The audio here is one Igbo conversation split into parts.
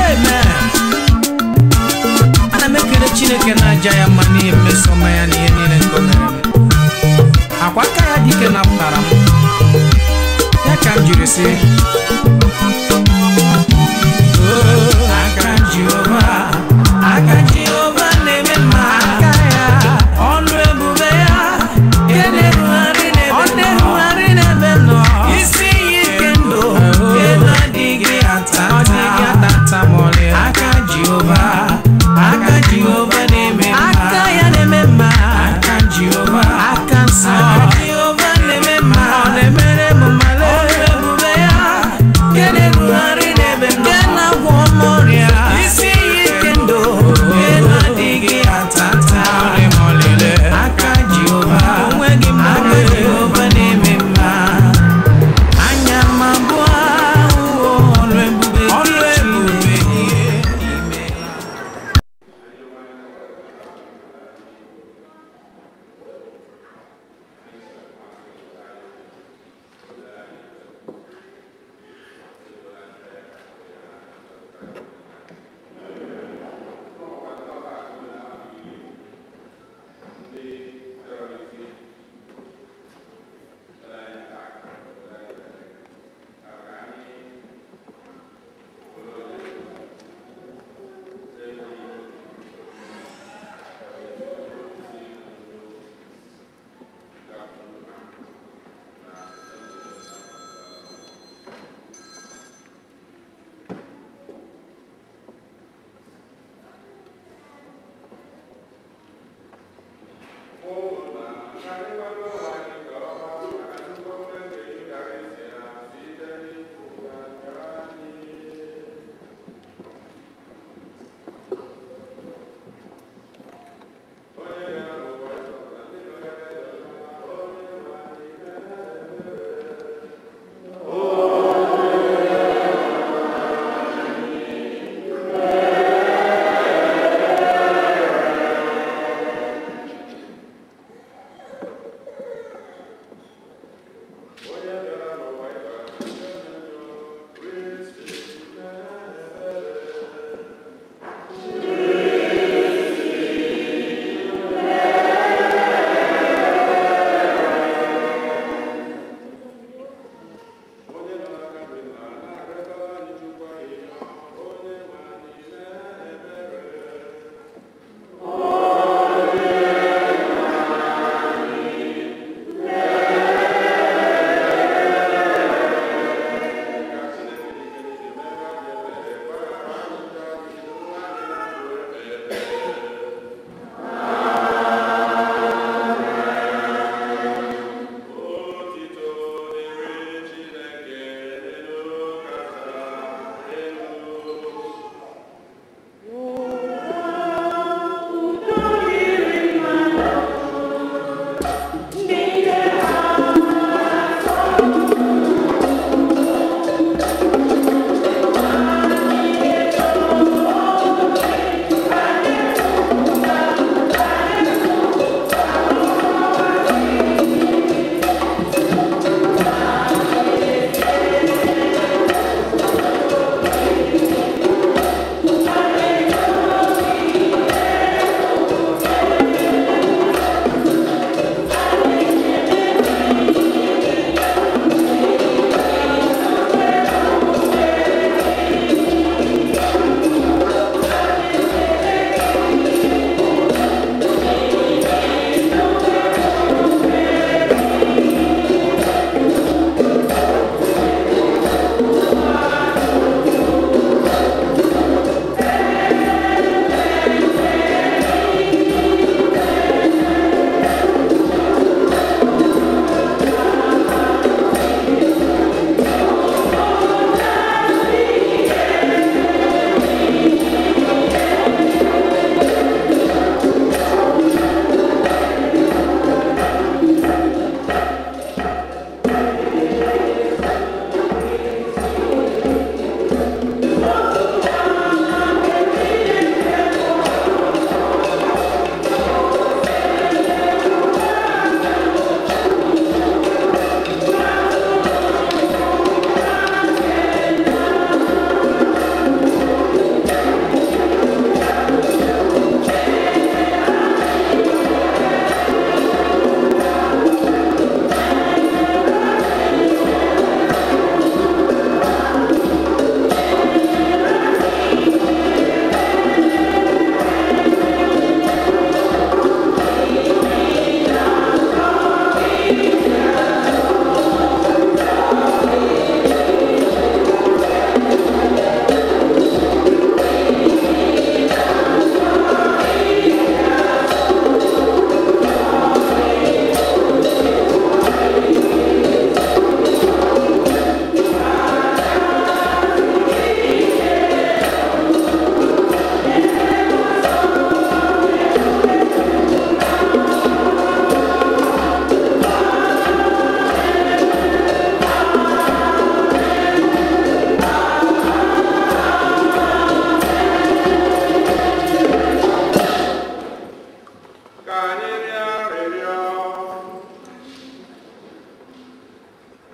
Amen. Ana m ekele Chineke na-aja ya mma n'ihi mmeso ọma ya na ihe niile nke o mere m. Akwa aka ya dị ike napụtara m. Ya ka m jiri sị, aka Jehova, aka Jehova na-eme mma. Aka ya, ọnụ ebube ya, nke na-erugharị n'ebe m nọ. Isi iyi ike ndụ, nke na-adịghị ata ata ma ọlị. Aka Jehova, aka Jehova na-eme mma. Aka ya na-eme mma. Aka Jehova, aka nsọ. Aka Jehova na-eme mma. Ọ na-emere m mma. Ọnụ ebube ya, nke na-erugharị n'ebe m nọ. Nke na-agwọ m ọrịa. Isi iyi ike ndụ, nke na-adịghị ata ata ma ọlị. Aka Jehova, onweghị m. Aka Jehova na-eme mma. Anya m abụọ ahụwo ọrụ ebube gị. Imeela.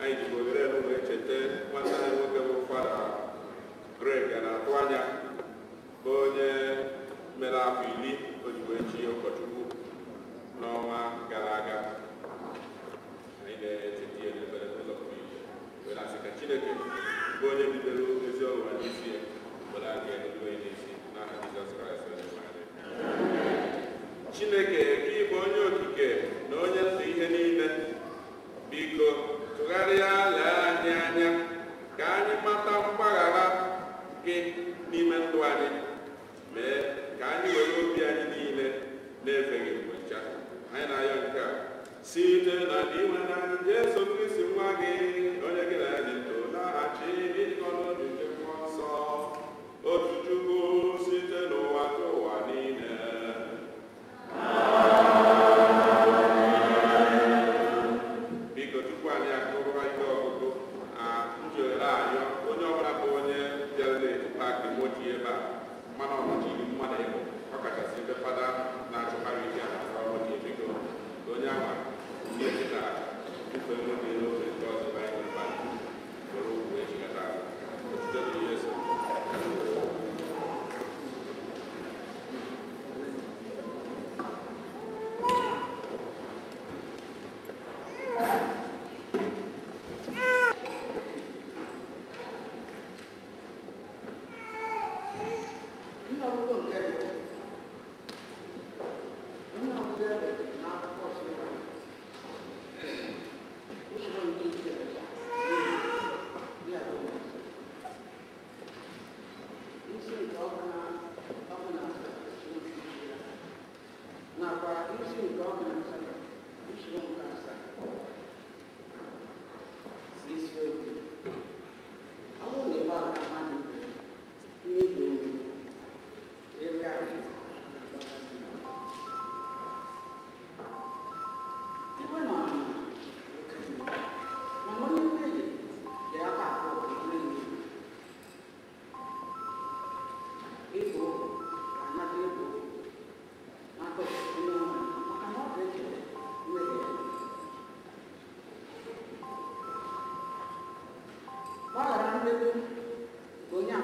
Anyị jikwa ohere elu wee cheta nwanne anyị nwoke bụ Fada Greg na-atụ anya bụ onye mere afọ 10 o ji wee chie ụkọchukwu n'ọnwa gara aga. Anyị na-echeta ya n'ebere n'ụzọ pụrụ iche wee na-asị ka Chineke bụ onye bidoro ezi ọrụ n'isi ya were aka ya n'elu onye n'isi n'aha Jizọs Kraịst onye nwe anyị. Chineke, gị bụ onye okike na onye ndụ ihe niile, biko tụgharịa lee anyị anya ka anyị mata mgbaghara gị n'ime ndụ anyị, mee ka anyị were obi anyị niile na-efe gị mgbe ncha. Anyị na-ayọ nke a site na inwe na Jesu Kristi nwa gị, onye gị na ya dị ndụ na-achị n'ịdịkọ n'obi nke Mmụọ Nsọ, otu Chukwu site n'ụwa nke ụwa niile. Biko tupu anyị akụrụwa ihe ọgụgụ nji ohere ayọ onye ọbụla bụ onye bịara na-etu paakị moto ebe a mana ọ nọchiri mmadụ ịbụ ọkachasị ebe fada na-achọkarị ike a na-akwa moto, biko ka onye anwa ndị kịta tupu moto n'ofe nke ọzọ ebe anyị nwere paakị were ụkwụ echikọta azụ. Otuto dịrị Jesu. Onye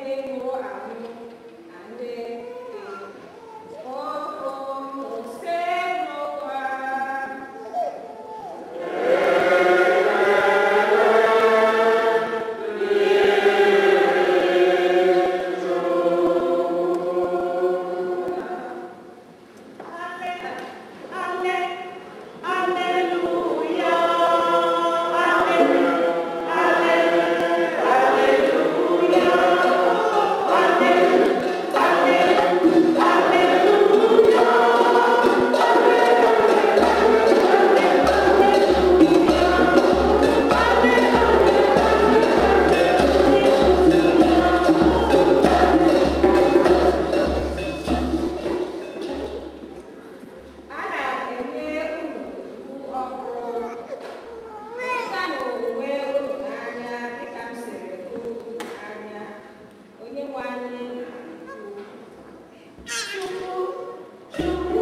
ndị nwụrụ anwụ na ndị dị ndụ. Osebụrụwa. A na-enye unu iwu ọhụrụ: hụrịtanụ onwe unu n'anya dịka m siri hụ unu n'anya. Onyenwe anyị na-ekwu. Chukwu, Chukwu.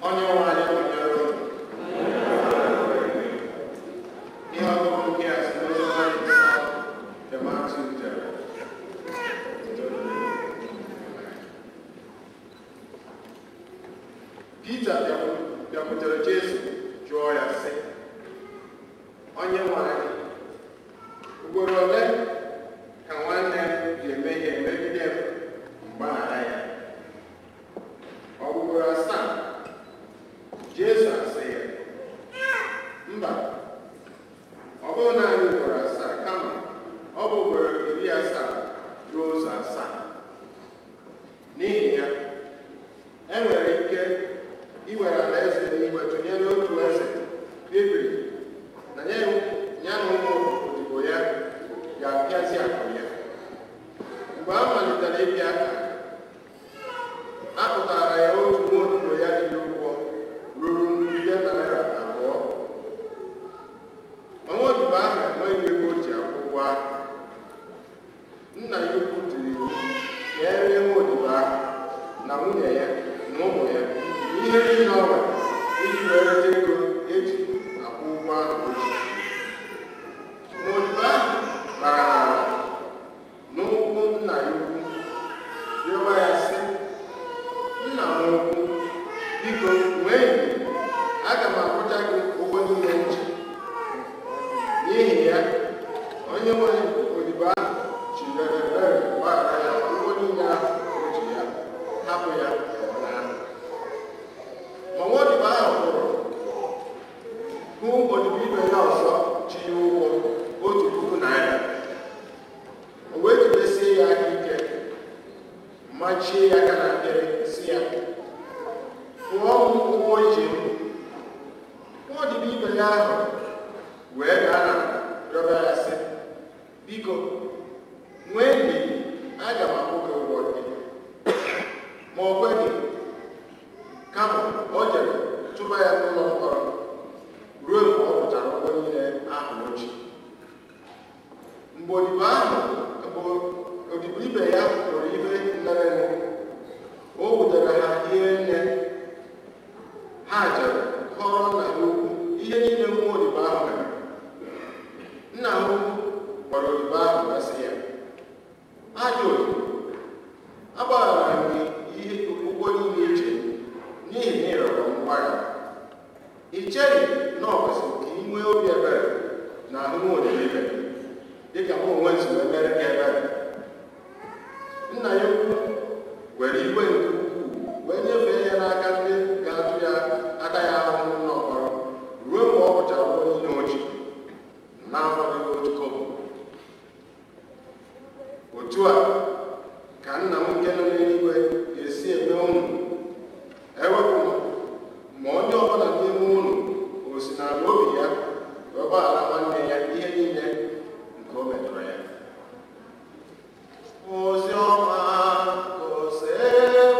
Onye nwe anyị nọnyere unu. Ihe ọgụgụ nke a si n'Oziọma dị nsọ nke Matiu dere. Pita bịakwutere Jesu jụọ ya sị, Onye nwe anyị, ugboro ole ka nwanne m ga-emehie megide m mgbaghara ya? Ọ bụ ugboro 7? Jesu asị ya, mba, ọ bụghị naanị ugboro 7, kama ọ bụ ugboro 70 ruo ụzọ 7. N'ihi ya, e nwere ike iwere alaeze n'igwe tụnyere otu eze kpebiri na ya na ụmụ odibo ya ga-apịazi akụ ya. Mgbe a malitere ịpịa aka, a pụtara ya otu nwa odibo ya dị ụgwọ ruru nde naira 2. Ma nwa odibo ahụ enweghị ego o ji akwụ ụgwọ ahụ. Nna ya ukwu tiri iwu ka e ree nwa odibo ahụ na nwunye ya na ụmụ ya na ihe niile ọ nwere iji wee reta ego eji akwụ ụgwọ ahụ o ji. Ma odibo ahụ gbara n'ala n'ụkwụ nna ya ukwu rịọba ya sị, nna m ukwu, biko nwee ndidi, aga m akwụcha gị ụgwọ niile m ji. N'ihi ya, onye nwe odibo ahụ chirere ebere gbaghara ya ụgwọ niile ahụ o ji ya, hapụ ya ka ọ laa. Ma nwa odibo ahụ pụrụ hụ odibo ibe ya ọzọ ji ya ụgwọ 1000 naira. O wee jidesie ya aka ike, machie ya aka na akpịrị, sị ya, kwụọ m ụgwọ ije m. Nwa odibo ibe ya ahụ wee daa n'ala rịọba ya sị, biko nwee ndidi, aga m akwụ gị ụgwọ gị. Ma ọ kweghị, kama o jere tụba ya n'ụlọ mkpọrọ ruo mgbe ọ kwụchara ụgwọ niile ahụ o ji. Mgbe odibo ibe ya hụrụ ihe merenụ, o wutere ha ihe nne. Ha jere kọrọ nna ha ukwu ihe niile nwa odibo ahụ mere. Nna ha ukwu gwara odibo ahụ wee sị ya, ajọ odibo, agbaghara m gị ihe ụgwọ niile i ji n'ihi na ị rịọrọ m mgbaghara. I cheghị na ọ kwesịrị ka ị nwee obi ebere na ahụ nwa odibo ibe gị, dịka mụ onwe m si wee mere gị ebere? Nna ya ukwu were iwe nke ukwuu wee nyefee ya n'aka ndị ga-atụ ya ata ya ahụhụ n'ụlọ mkpọrọ ruo mgbe ọ kwụchara ụgwọ niile o ji, na-afọdụghị otu kobo. Otu a ka nna m nke nọ n'eluigwe ga-esi eme unu, ewepụ ma onye ọbụla n'ime unu o si n'ala obi ya wee gbaghara nwanne ya ihe niile nke o metọrọ ya. Oziọma ka o see.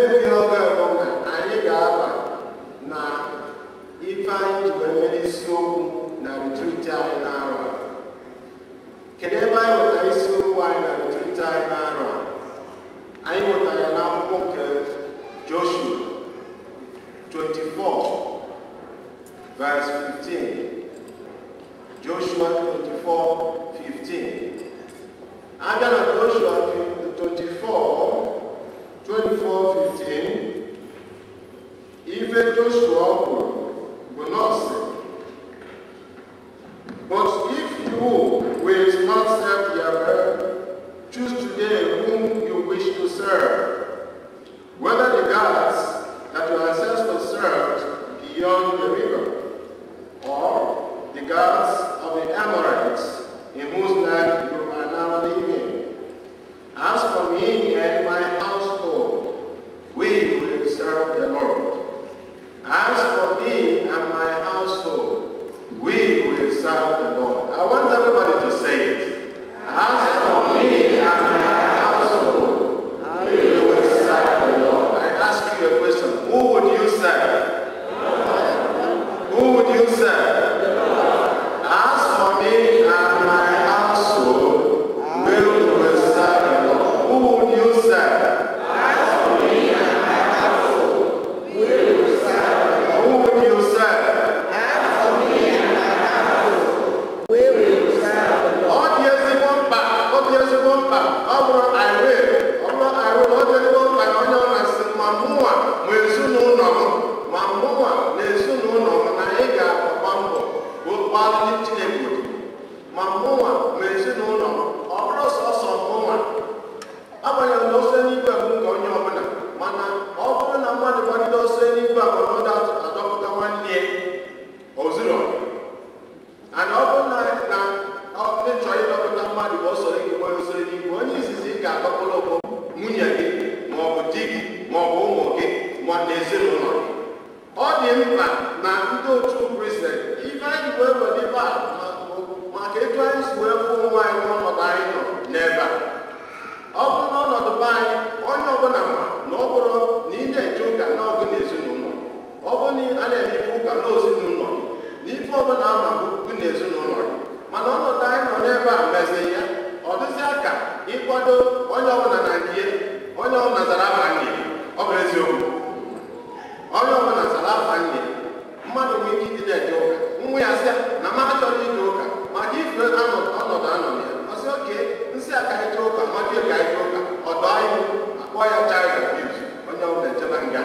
Na-ebughị oge bụ na anyị ga-aba na ife anyị ji wee mere isiokwu na retreat anyị na-arụ a. Kedu ebe anyị nwetara isiokwu anyị na retreat anyị na-arụ a? Anyị nwetara ya n'akwụkwọ nke Joshua 24 verse 15. Joshua 24:15. Abịa na Joshua 24:15, ife Joshua kwuru bụ nọọsụ. But if you will not serve Yahweh, choose today whom you wish to serve, whether the gods that your ancestors served beyond the river, or the gods of the Amorites, in whose land you are now living. As for me and my household, we will serve the Lord. As for me and my household, we will serve the Lord. I want everybody to say it. As for me and my household, we will serve the Lord. I ask you a question. Who would you serve? Who would you serve? As for me and my household, we will serve the Lord. Who would you serve? As for me and my household, we will serve the Lord. Who would you serve? As for me and my household, we will serve the Ọ Lord. dị ezigbo mkpa, ọ dị ezigbo mkpa, ọ bụrụ I will, ọ bụrụ I will, ọ dị ezigbo mkpa na onye ọ na-asị ma mụnwa ma ezinụlọ m, ma mụnwa na ezinụlọ m na anyị ga-agba mbọ bụ gbalị Chineke odibo. Ma mụnwa ma ezinụlọ m, ọ bụrụ sọsọ mụnwa, agbanyeghị na ọsọ eluigwe bụ nke onye ọbụla, mana ọ bụrụ na mmadụ gbagide ọsọ eluigwe a mana ọ da-adọpụta nwanne ya, o zuru oke. And ọ bụrụ na ọ chọrọ ịdọpụta mmadụ ka ọ soro gị gbaa ọsọ eluigwe, onye izizi ị ga-adọpụrụ bụ nwunye gị ma ọ bụ di gị ma ọ bụ ụmụ gị ma na ezinụlọ gị. Ọ dị mkpa na ndị otu Kristi, ife anyị wee were ife a maka etu anyị si wee fụ onwe anyị n'ọnọdụ anyị nọ n'ebe a. Ọ bụrụ na ọnọdụ be anyị, onye ọbụla ma na ọ bụrụ na ị na-eje ụka n'ọgụ na ezinụlọ, ọ bụrụ na a na-eme ife ụka n'ezinụlọ gị, na ife ọbụla ama bụ gị na ezinụlọ gị, mana ọnọdụ anyị nọ n'ebe a mezi ya, ọ dịzịa ka ịkwado onye ọbụla na nke ya, onye ọbụla zara afa nne ya. Ọ bụ eziokwu, onye ọbụla zara afa nne ya. Mmadụ nwere ike ịdị na-eje ụka, nwa ya sịa na m achọrọ ije ụka maka ife ọnọdụ anọ na ya, ọ sị oke nsị a ka anyị jee ụka, mmadụ ka anyị jee ụka, ọdọ anyị akpọ ya child abuse, onye ọbụla ejebe nga.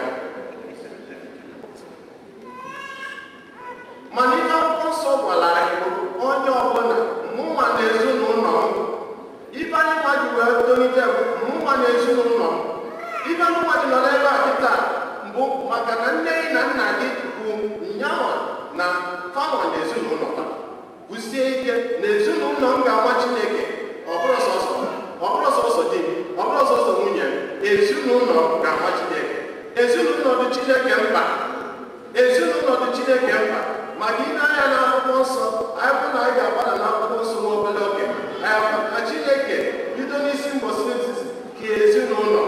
Mana ihe akwụkwọ nsọ gwara anyị bụ onye ọbụla, mụnwa na ezinụlọ m, ife anyị nwa ji wee tolite bụ mụnwa na ezinụlọ m. Ife anyị nwa ji nọ n'ebe a kịta mbụ maka na nne gị na nna gị bụ nyanwa na fanwa na ezinụlọ ha kwụsie ike na ezinụlọ m ga-agba Chineke, ọ bụrụ sọsọ ọ bụrụ sọsọ di m, ọ bụrụ sọsọ nwunye m, ezinụlọ m ga-agba Chineke. Ezinụlọ dị Chineke mkpa, ezinụlọ dị Chineke mkpa. Maka ị na-anya n'akwụkwọ nsọ, anyị bụ na anyị ga-agbada n'akwụkwọ nsọ nwa obere oge, anyị na Chineke bido n'isi mbọsị etiti ka ezinụlọ,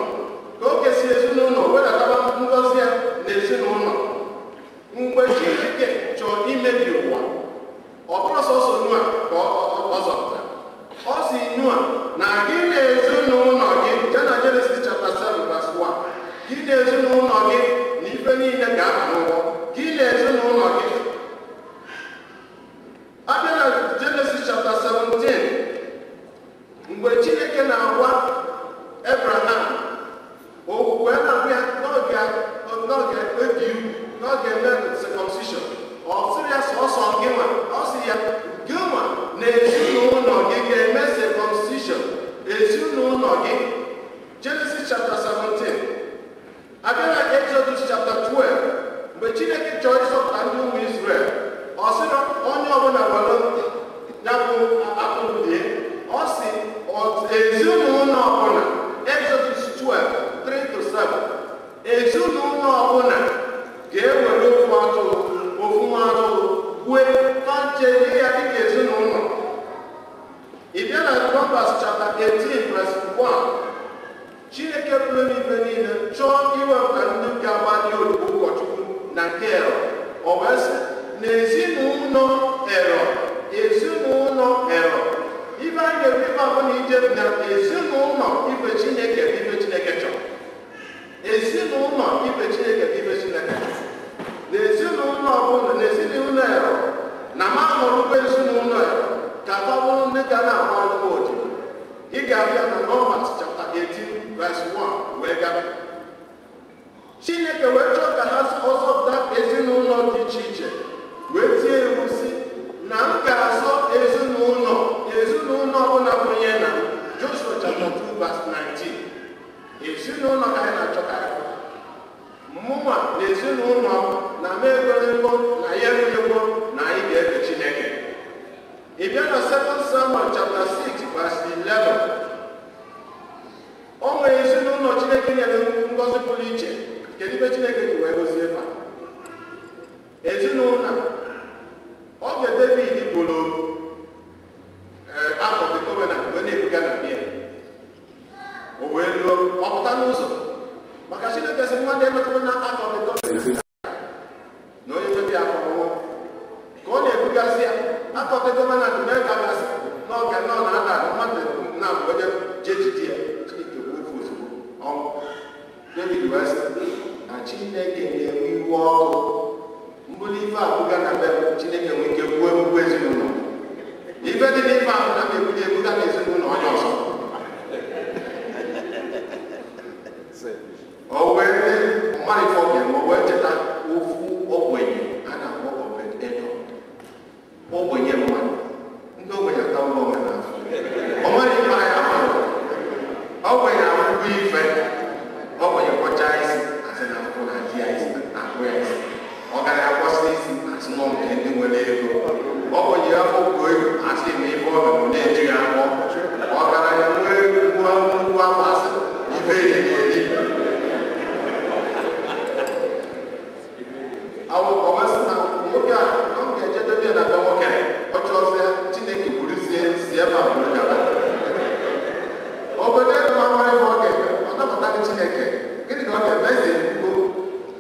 ka o kesi ezinụlọ wedataba ngọzi ya na ezinụlọ. Mgbe Chineke chọrọ imebi ụwa, ọ bụrụ sọsọ Noa ka ọ zọpụtara, ọ sị Noa na gị na ezinụlọ gị, jee na Genesis chapter 7 verse 1, gị na ezinụlọ gị na ife niile ga-aba n'ụgbọ, gị na ezinụlọ gị. Abịa na Genesis chapter 17, mgbe Chineke na-agwa Abraham okwu wee na-agwa ya n'oge ebi ugwu, n'oge eme circumcision, ọ sịrị ya sọsọ gị nwa, ọ sị ya gị nwa na ezinụlọ gị ga-eme circumcision, ezinụlọ gị. Genesis chapter 17. Abịa na Exodus chapter 12, mgbe Chineke chọrọ ịzọpụta ndị ụmụ Israel, ọ sị na onye ọbụla were ya bụ atụrụ die, ọ sị ezinụlọ ọbụla, Exodus 12, 3-7, ezinụlọ ọbụla ga-ewere ofu atụrụ, ofu nwa atụrụ, kwue fanche nye ya dịka ezinụlọ. Ị bịa na Numbers chapter 18 verse 1, Chineke pụrụ n'ife niile chọọ iwepụta nke Erọ. Ọ wee sị na ezinụlọ Erọ, ezinụlọ Erọ. Ife anyị ga-ekwu ife ọbụla ije na ezinụlọ ife Chineke bụ ife Chineke chọrọ. Ezinụlọ ife Chineke bụ ife Chineke chọrọ. Na ezinụlọ ọbụla, na ezinụlọ Erọ, na ma hụrụkwa ezinụlọ Erọ ka ọ bụrụ ndị ga na-agba ọlụgwọ odibo. Ị ga-abịa na Numbers chapter 18 verse 1 wee gaba. Chineke wee chọọ ka ha ọzọpụta ezinụlọ dị iche iche, wee tie iwu sị na m ga-azọ ezinụlọ ezinụlọ ọbụla kwenye na m. Joshua chapter 2 verse 19. Ezinụlọ ka anyị na-achọ ka anyị mụnwa na ezinụlọ na m egolego na ya erughego na anyị ga-efe Chineke. Ị bịa na 2 Samuel chapter 6 verse 11. O nwere ezinụlọ Chineke nyere ngọzi pụrụ iche. Kedu ife Chineke ji wee gozie fa? Ezinụlọ oge David bụrụ Ark of the Covenant wee na-ebuga na bịa, o wee ruo ọ pụta n'ụzọ maka Chineke sị mmadụ emetụrụ na Ark of the Covenant na onye mebi afọ ọnwụ ka ọ na-ebugazi ya. Ark of the Covenant mee ka gasị n'ọga nọ na-ada mmadụ na onye jejide ya, Chineke wee ofu ozugbo ọnwụ. David wee sị na Chineke na-enwe iwe ọkụ mbụlụ ife abụga na be Chineke nwee ike gbuo egbugbu ezinụlọ. Ife dị n'ife ahụ na m ebuli ebuga na ezinụlọ onye ọzọ. O wee mmadụ ife ọ ga-eme, o wee cheta ofu ogbenye a na-akpọ Obed-Edom. Ogbenye mmadụ, ndị ogbenye atawụla onwe ha afọ. O nwere ife anyị afọ. Ogbenye afụgo ife, ogbenye kwọchaa isi asị na afọ na-adị ya isi na-akpụ ya isi. Ọ gara akwọsị isi asị nọ nke ndị nwere ego. Ogbenye afọ kwuo ego asị na ife ọ mere na-eju ya afọ. Ọgaranya nwee nnukwu nnukwu afọ asị ife eriri eri. Ọwesị na nwoke a na ọ ga-ejedebe ya na be nwoke ọ chọzie Chineke buruzie si ebe a buru gaba. Obodo ebe amara ife ọ ga-eme, ọ napụtaghị Chineke. Gịnị ka ọ ga-eme? Eze ekwugo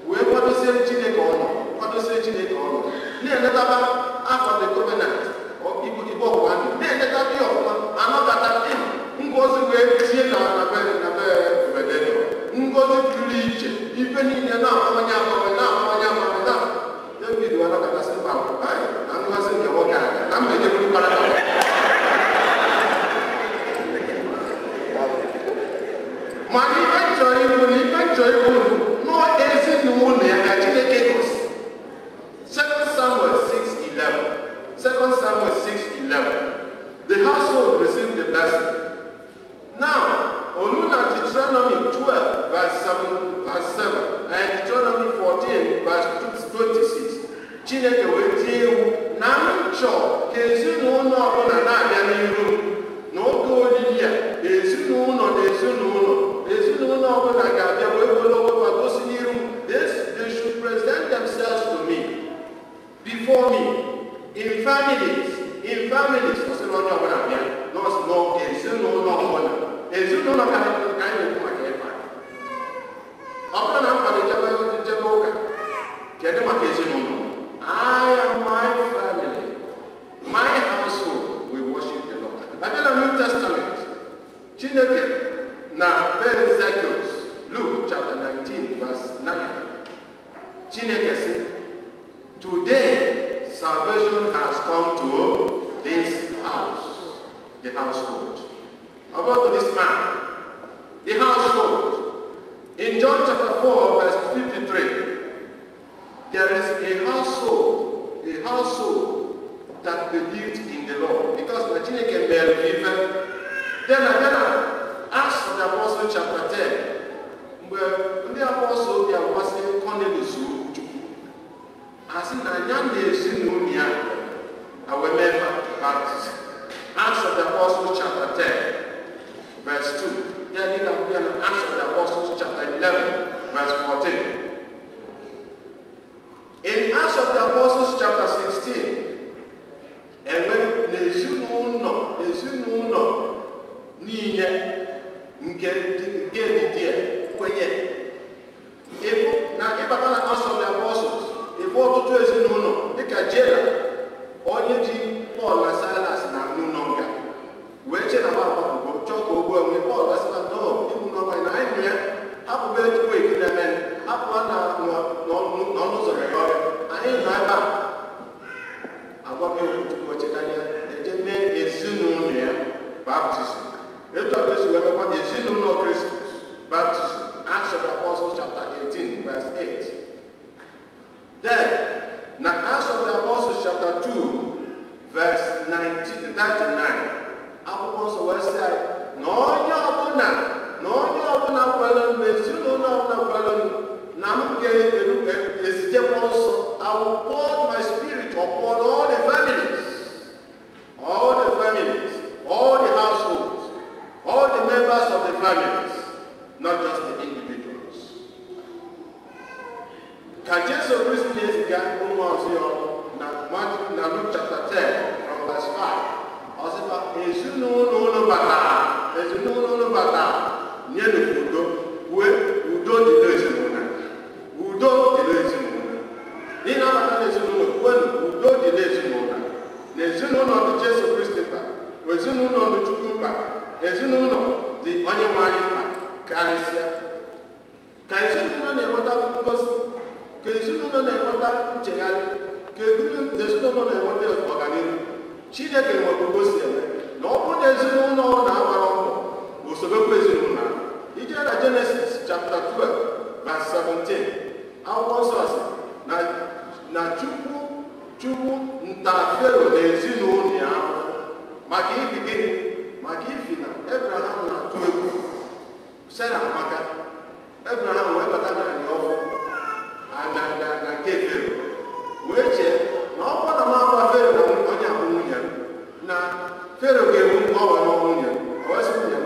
wee kwadosie Chineke ọnụ, kwadosie Chineke ọnụ. Na-enetaba Ark of the Covenant, igbe ọgbụgba ndụ, na-enetaba ya ọfụma, anọkọta ngozi wee tie na be na be Obed-Edom. Ngozi pụrụ iche, ife niile na-amawanye amawanye na-amawanye amawanye na David wee nọkọtasị mba na ngozi nke nwoke a na mba ejeburukwara na. Mana ife nchọrọ ikwu na ife nchọrọ ikwu nọọ ezinụlọ ya ka Chineke gosi. 2 Samuel 6:11. 2 Samuel 6:11. The household received the blessing. Now, Oluna Deuteronomy 12 verse 7, verse 7 and Deuteronomy 14 verse 26. Chineke wee tie iwu na m chọọ ka ezinụlọ ọbụla na-abịa n'iru m n'oge oriri a, ezinụlọ na ezinụlọ ezinụlọ ọbụla ga-abịa wee were onwe ha gosi n'iru m. They should present themselves to me, before me, in families, in families. Ọ sịrị onye ọbụla bịa, nọọsụ nọ ezinụlọ ọbụla. Ezinụlọ ka anyị na-ekwu maka ife a. Ọ bụrụ na m kwado jebe ụka, kedu maka ezinụlọ? I and my family, my household, we worship the Lord. Abịa na New Testament, Chineke na be Zacchaeus, Luke chapter 19 verse 9. Chineke sị, today salvation has come to this house, the household. About this man, the household. In John chapter 4 verse 53, there is a household that believed in the Lord. Because na Chineke mere ife. Then again, Acts of the Apostles chapter 10, mgbe ndị apọstụl bịa gwasị Cornelius okwu Chukwu, asị na ya na ezinụlọ ya wee mee baptizim. Acts of the Apostles chapter 10 verse 2. Then you can be Acts of the Apostles chapter 11 verse 14. In Acts of the Apostles chapter 16, enwe n'ezinụlọ ezinụlọ niile nke dị ya kwenye. Ịbụ na ịbata na Acts of the Apostles Ọtụtụ ezinụlọ dịka jela onye ji Pọl na Silas na n'ụlọ nga wee che na agbapụgo chọọ ka o gbuo onwe Pọl gasịla nọọ igbu n'ọnwa na anyị nụ ya hapụba etupu eki na-eme hapụba n'ọnụ ụzọ gị ọrịa anyị nọ ebe a agwabịa okwu Chukwu ochekanya eje mee ezinụlọ ya baptizim. Etu a esi wee mekwa ezinụlọ Kristi baptizim. Acts of the Apostles chapter 18 verse 8. Then na Acts of the Apostles chapter 2 verse 39, akwụkwọ nsọ wee sị anyị na onye ọbụla kwere m, ezinụlọ ọbụla kwere m, na m ga-ezite mmụọ nsọ. I will pour my spirit upon all the families, all the families, all the households, all the members of the families, not just the individuals. Ka Jesu Kristi na-eziga ụmụ ọzọ ya ọrụ na Luke chapter 10 from verse 5, ọ sịkwa ezinụlọ unu batara, ezinụlọ unu batara, nyenụ udo, kwue udo dị n'ezinụlọ, udo dị n'ezinụlọ. Ị na-abata n'ezinụlọ, kwuenụ udo dị n'ezinụlọ. Na ezinụlọ dị Jesu Kristi mkpa, ezinụlọ dị Chukwu mkpa, ezinụlọ dị onye nwe anyị mkpa karịsịa. Ka ezinụlọ na-enweta ngozi, ka ezinụlọ na-enweta nchegharị, ka ezinụlọ na-enweta ọganihu. Chineke nwere ngozi eme na ọ bụrụ na ezinụlọ na-agbara mbọ osobekwa ezinụlọ ahụ. Ije na Genesis chapter 12 verse 17, akwụkwọ nsọ sị na Chukwu nta Fero na ezinụlọ ya ahụhụ maka ibi gịnị? Maka ifi na Abraham na-atụ egwu Sera maka Abraham wee bata na anyị ọfụ na nke Fero wee chee na ọ bụrụ na m agwa Fero na onye abụ nwunye m, na Fero ga-egbu m ọwa na nwunye m. O wee sị nwunye m,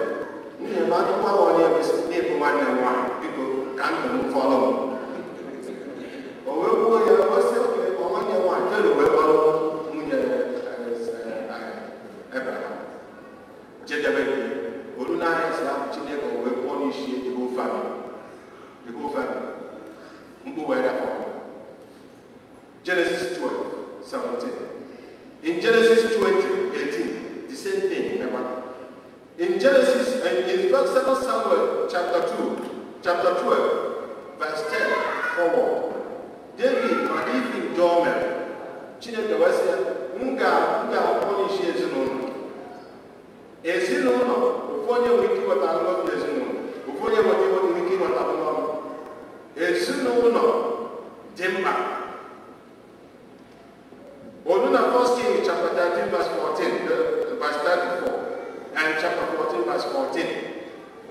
nwunye m adịkwa onye kwesị n'ịbụ nwanne m nwaanyị, biko ka ndụ m fọrọ m. O wee gbuo ya, o sị oke nwanne nwaanyị. Fero wee kpọrọ nwunye Abraham jedebe gị olu n'ahịa si ahụ Chineke o wee pụọ n'isi the whole family, the whole family. Mkpu wee dapụ. Genesis 12:17. In Genesis 20:18, the same thing. In Genesis and in 2 Samuel chapter 2, chapter 12, verse 10 forward, David maka ifi njọ o mere, Chineke wee sị ya, m ga-akpọ n'isi ezinụlọ. Ezinụlọ, ofu onye nwere ike iweta ngọzi ezinụlọ, ofu onye nwere ike iweta ọrụ. Ezinụlọ dị mkpa. Olu na 1 Kings chapter 13 verse 14, verse 34, and chapter 14 verse 14.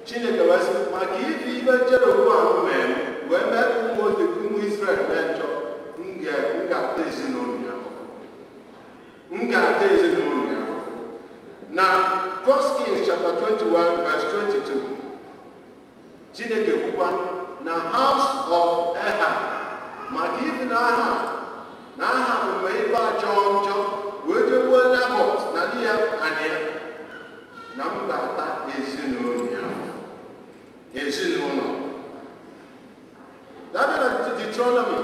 Chineke wee sị, maka ife ibe Jeroboam mere wee mee ka ụmụ Israel mee njọ, m ga-ata ezinụlọ ya. M ga-ata ezinụlọ ya. Na 1 Kings chapter 21 verse 22, Chineke kwukwa na house of Ahab, maka ife na aha mgbe ife achọ njọ wee jegbuo Nabọt na di ya anyị ya, na m ga-ata ezinụlọ ya. Ezinụlọ. Dabere na Deuteronomy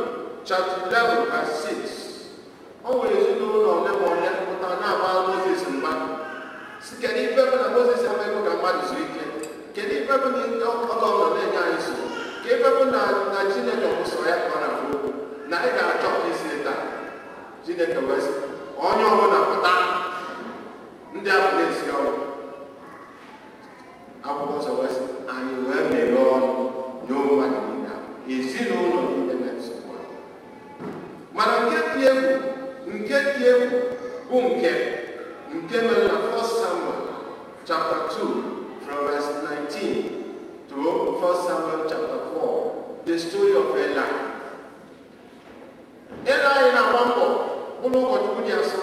chapter 11 verse 6, o nwere ezinụlọ ole ma ole pụta na-agba Moses mgba. Si kedu ife bụ na Moses amaghị ka mmadụ zuo ike? Kedu ife bụ na ọgọ nọ na-enye anyị nsogbu? Ka ife bụ na Chineke kwụsịrị ya ka ọ na-afụ okwu na anyị ga-achọ ka isi taa? Chineke wee sị, onye ọbụla pụta, ndị ahụ na-esi ọrụ. Akwụkwọ nsọ wee sị, anyị wee meghee ọnụ nye mmadụ niile, ezinụlọ niile na nsogbu. Mana nke dị egwu bụ nke mere na 1 Samuel chapter 2 from verse 19 to 1 Samuel chapter 4, the story of Eli. Eli na-agba mbọ bụrụ ụkọchukwu dị asọ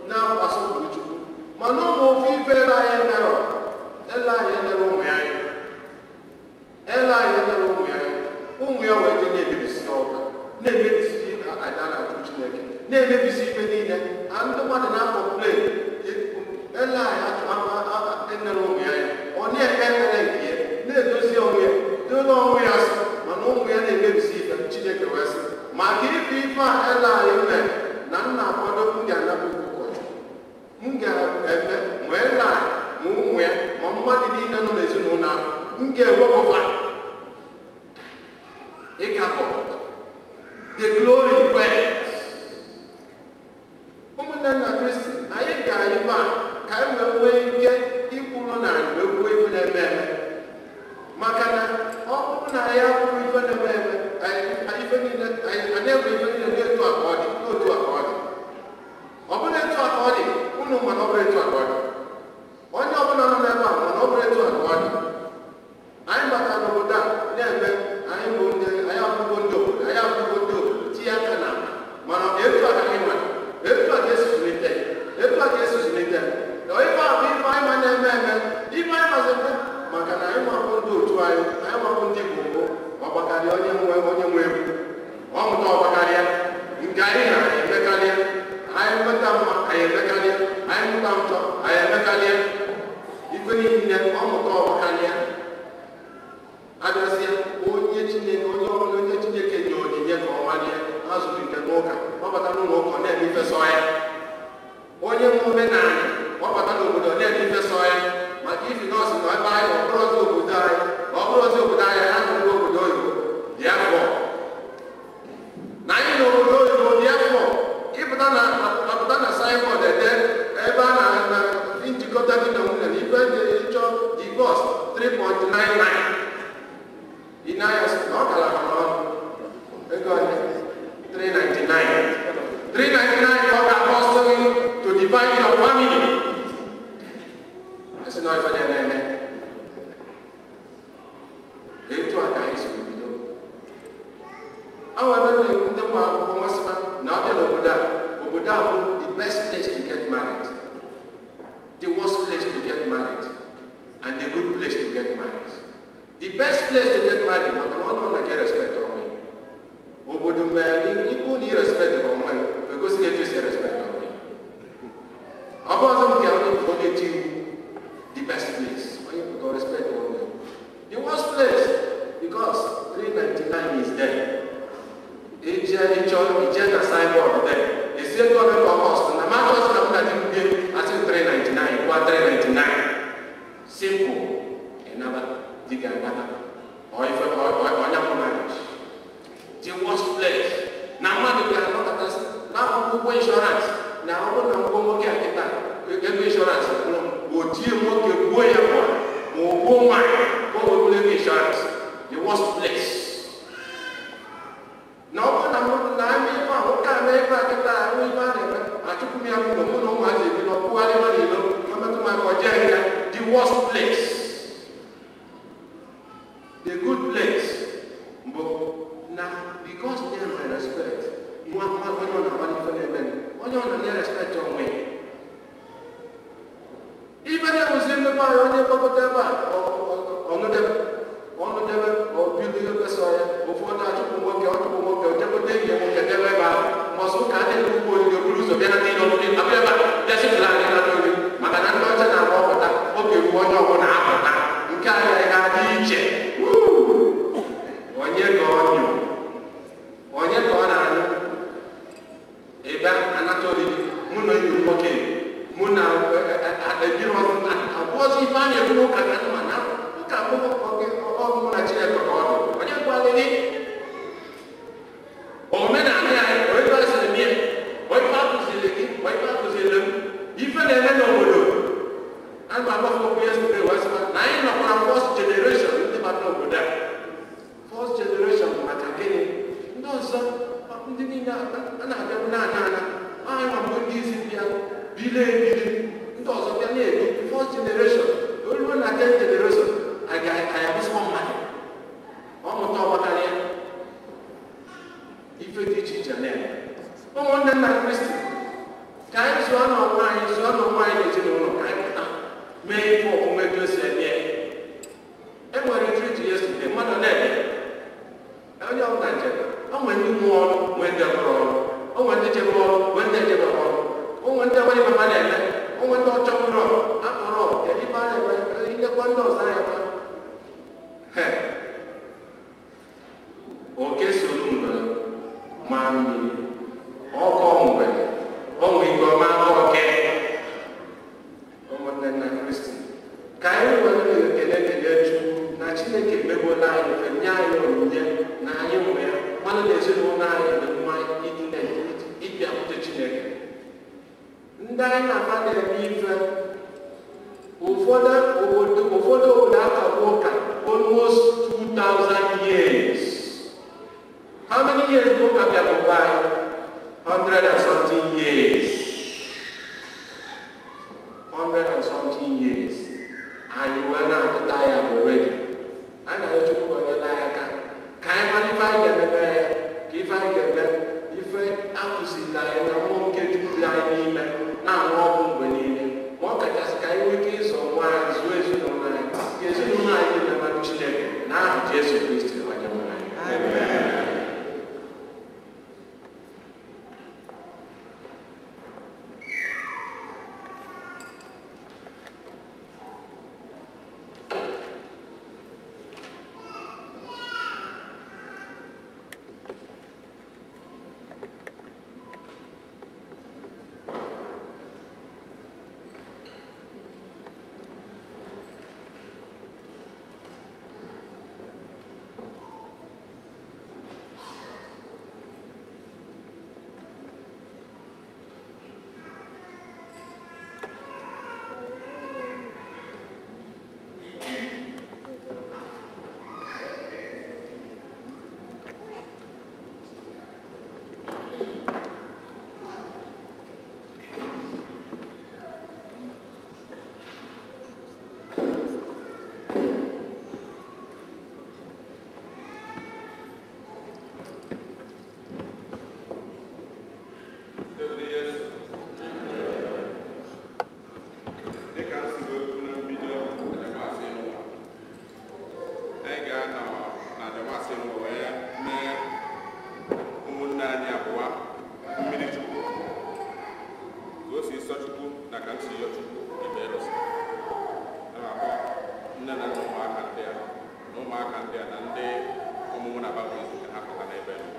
na-asọpụrụ Chukwu, mana ụmụ ofe ife Eli merọ, Eli elere ụmụ ya anya. Eli elere ụmụ ya anya. Ụmụ ya wee jee na-emebisi ọka, na-emebisi aja na-achụ Chineke, na-emebisi ife niile. Ndị mmadụ na-akọmplen Eli elere ụmụ ya anya. Ọ na-ekpe ekpere nke ya, na-edozi onwe ya, dola onwe ya asị, mana ụmụ ya na-emebisi ife. Chineke wee sị, Maka ife ife a ele anyị mee na nna akwado m ga-anapụ ụkọchukwu. M ga-eme ma ele anyị ma ụmụ ya ma mmadụ niile nọ n'ezinụlọ ahụ m ga-ewepụta. Ịkapọ the glory went. Ụmụnne nna Kristi, anyị gara ebe a ka anyị wee nwee ike ikwuru na anyị wee kwuo ife na-eme eme. Maka na ọ bụrụ na anyị akwụrụ ife na-eme eme, anyị ife niile anyị na-ekwu ife niile n'etu a ka ọ dị, n'otu a ka ọ dị. Ọ bụrụ etu a ka ọ dị, unu ma na ọ bụrụ etu a ka ọ dị. Onye ọbụla nọ n'ebe a ma na ọ bụrụ etu a ka ọ dị. Anyị batara n'obodo a na-eme anyị bụ ndị anyị abụgo ndị obodo, anyị abụgo ndị obodo tinye aka na mana etu a ka anyị mara, etu a ka esi zụlite, etu a ka esi zụlite. Na ife a bụ ife anyị ma na-eme eme, ife anyị mazi eme maka na anyị mabụ ndị otu anyị, anyị mabụ ndị Igbo mbụ, ọgbakarịa onye nwe egwu, ọ mụta ọgbakarịa, nke anyị na-emekarịa, anyị nweta mma anyị emekarịa, anyị mụta njọ anyị emekarịa, ife niile ọ mụta ọgbakarịa. Abịazịa onye Chineke onye ọbụla onye Chineke nye onyinye ka ọ malie ha zụlite n'ụka, ọ bata n'ụlọ ụka ọ na-eme ife sọ ya. Onye nwe omenala ọ bata n'obodo ọ na-eme ife sọ ya maka ifi nọọsụ na ebe anyị ọ bụrụzi obodo anyị ọ bụrụzi obodo anyị ya nọrọ obodo oyibo dị afọ na anyị n'obodo oyibo dị afọ ịpụta na apụta na signboard ede ebe a na njikọta di na nwunye na ife dị ịchọ divorce 3.99 Inayos, no, kala ego 399. 399 ọ ga-cost to divide your family. Esi na ife na-eme. Etu a ka anyị si bido. Awa ebe na-ekwu ndị nwa akwụkwọ nwasịma na ọbịa n'obodo a, obodo a bụ the best place to get married, the worst place to get married, and the good place to get married. The best place to get married, maka na ọ nọ na gị respect onwe. Obodo mere ikwu na irespect onwe, egosi gị etu esi respect onwe. Ọ bụ ọzọ nke onye pụta onye ji iwu, the best place, onye pụta respect onwe. The worst place, because 399 is there. Ije ịchọ ije na signboard there. Esi ego ole ka ọ cost na ma chọsị na mụ na di m bie asị 399 kwa 399. Simple. Ịnaba di ga-anata. Or if onye mụ marriage. The worst place. Na mmadụ ga-anọkọta na akwụkwọ insurance na ọ bụrụ na ngwa nwoke a kịta ego insurance kwụrụ o tie nwoke gbuo ya kwa ma o gbuo nwaanyị ka o wee bụrụ ego insurance. The worst place. Na ọ bụrụ na mmadụ na-eme ife a nwoke a mee ife a kịta ahụ ife a na-eme achụpụ m ya n'ụlọ mụ na ụmụazị ebi na ọkpụgharị mmadụ ilo ma metụ m aka ọ jee nga. The worst place. The good place bụ na because they have respect, nwa mmadụ onye ọ na-agba n'ife na-eme onye ọ na-enye respect onwe ya. Ife na-ewuzi mmepe anyị onye mkpọkọta ebe a ọnụdebe ọnụdebe obido ebe sọ ya ụfọdụ achụpụ nwoke ọchụpụ nwoke ojekọta enyi ya nwoke debe ebe ahụ mọsụ ụka a na-elu ugbo olili okporo ụzọ bịa na ndị nọ n'ụlọ abịa ebe a bịa sịpụla anyị na n'olu maka na ndị ọcha na-agba ọpụta oge ruo onye ọbụla apụta nke anyị ga-adị iche. Onye ka ọ nyụ? Onye ka ọ na-anyụ? Ebe anata olili mụ na enyi m nwoke mụ na ebiri abụọzi ife a na-ekwu n'ụka na mana ụka bụ ọgụ na Chineke ka ọ dị. Onye gwalili omenala anyị onye asịrị m ya onye akụziri gị onye akụziri m ife na-eme n'obodo a na-agbafe okwu yesterday wee sị na anyị nọkwara first generation ndị bata obodo a. First generation maka gịnị? Ndị ọzọ ndị niile a na-abịa na-ana ana anyị nwa mbụ ndị isi bịa bile ebili ndị ọzọ bịa na-ebi first generation oluo na 10th generation anyị abụsịkwa mmadụ ọ mụta ọgbakarịa ife dị iche iche na-eme. Ụmụnne nna Kristi, ka anyị zụọ n'onwe anyị zụọ n'onwe anyị n'ezinụlọ ka anyị pụta mee ife omume etu esi eme ya. E nwere retreat yesterday, mmadụ na-eme onye ọbụla njem o nwere ndị nwe ọrụ nwee ndị ọrụ ọrụ o nwere ndị chebe ọrụ nwee ndị echebe ọrụ o nwere ndị enweghị mama na-eme o nwere ndị ọchọkwuru akpọrọ kedu ife a na-eme ilekwa ndị ọzọ anya kwa. Oke soro ngwere Maa mmiri ọkọ mgbede o nwere ike ọma oke. Ụmụnne nna Kristi, ka anyị were ekele kelee Chukwu na Chineke emegbuola anyị mfe nye anyị onyinye na anyị nwe ya mmanụ na ezinụlọ anyị dị mma ịbịakwute Chineke. Ndị anyị na-afa na-eme ife ụfọdụ obodo akagbu ụka almost 2000 years. How many years do ụka bịakwukwa anyị? 100 and something years. 100 and something years. Anyị wee na-atụta ya already. Anyị na-arịọ Chukwu ka o nyere anyị aka ka anyị mara ife anyị ga-emebe ya, ka ife anyị ga-eme ife akụziri anyị na mmụọ nke Chukwu dị anyị n'ime na-arụ ọgwụ mgbe niile, ma ọ kachasị ka anyị nwee ike ịzụ nwa anyị, zụọ ezinụlọ anyị, ka ezinụlọ anyị niile mara Chineke n'aha Jesu Kristi onye nwe anyị. Amen. Dịka m si wee kwu na mbido Adamasị n'ụwa, anyị ga-anọ na Adamasị n'ụwa wee mee ụmụnne anyị abụọ mmiri Chukwu ka o si sọ Chukwu na ka m si yọ Chukwu emerụsị. A na-akpọ nne na nna ụmụaka ndị a na ụmụaka ndị a na ndị ọmụmụ na baptizim ka ha pụta n'ebe nọ.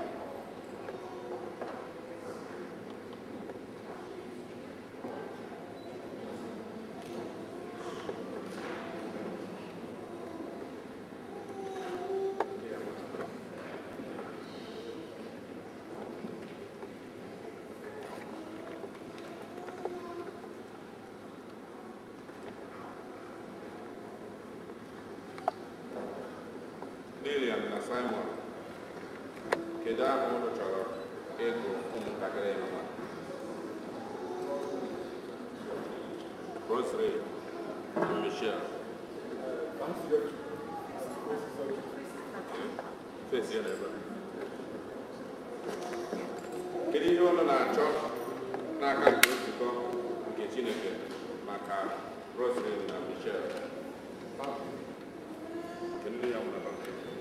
Lilian na Simon, kedu aha unu chọrọ ịgụ ụmụntakịrị nwa? Rosary na Michelle. Fesi ya n'ebe a. Kedu ihe unu na-achọ n'aka nke nzukọ nke Chineke maka Rosary na Michelle? Kedu ndị ya nwụrụ baptizim?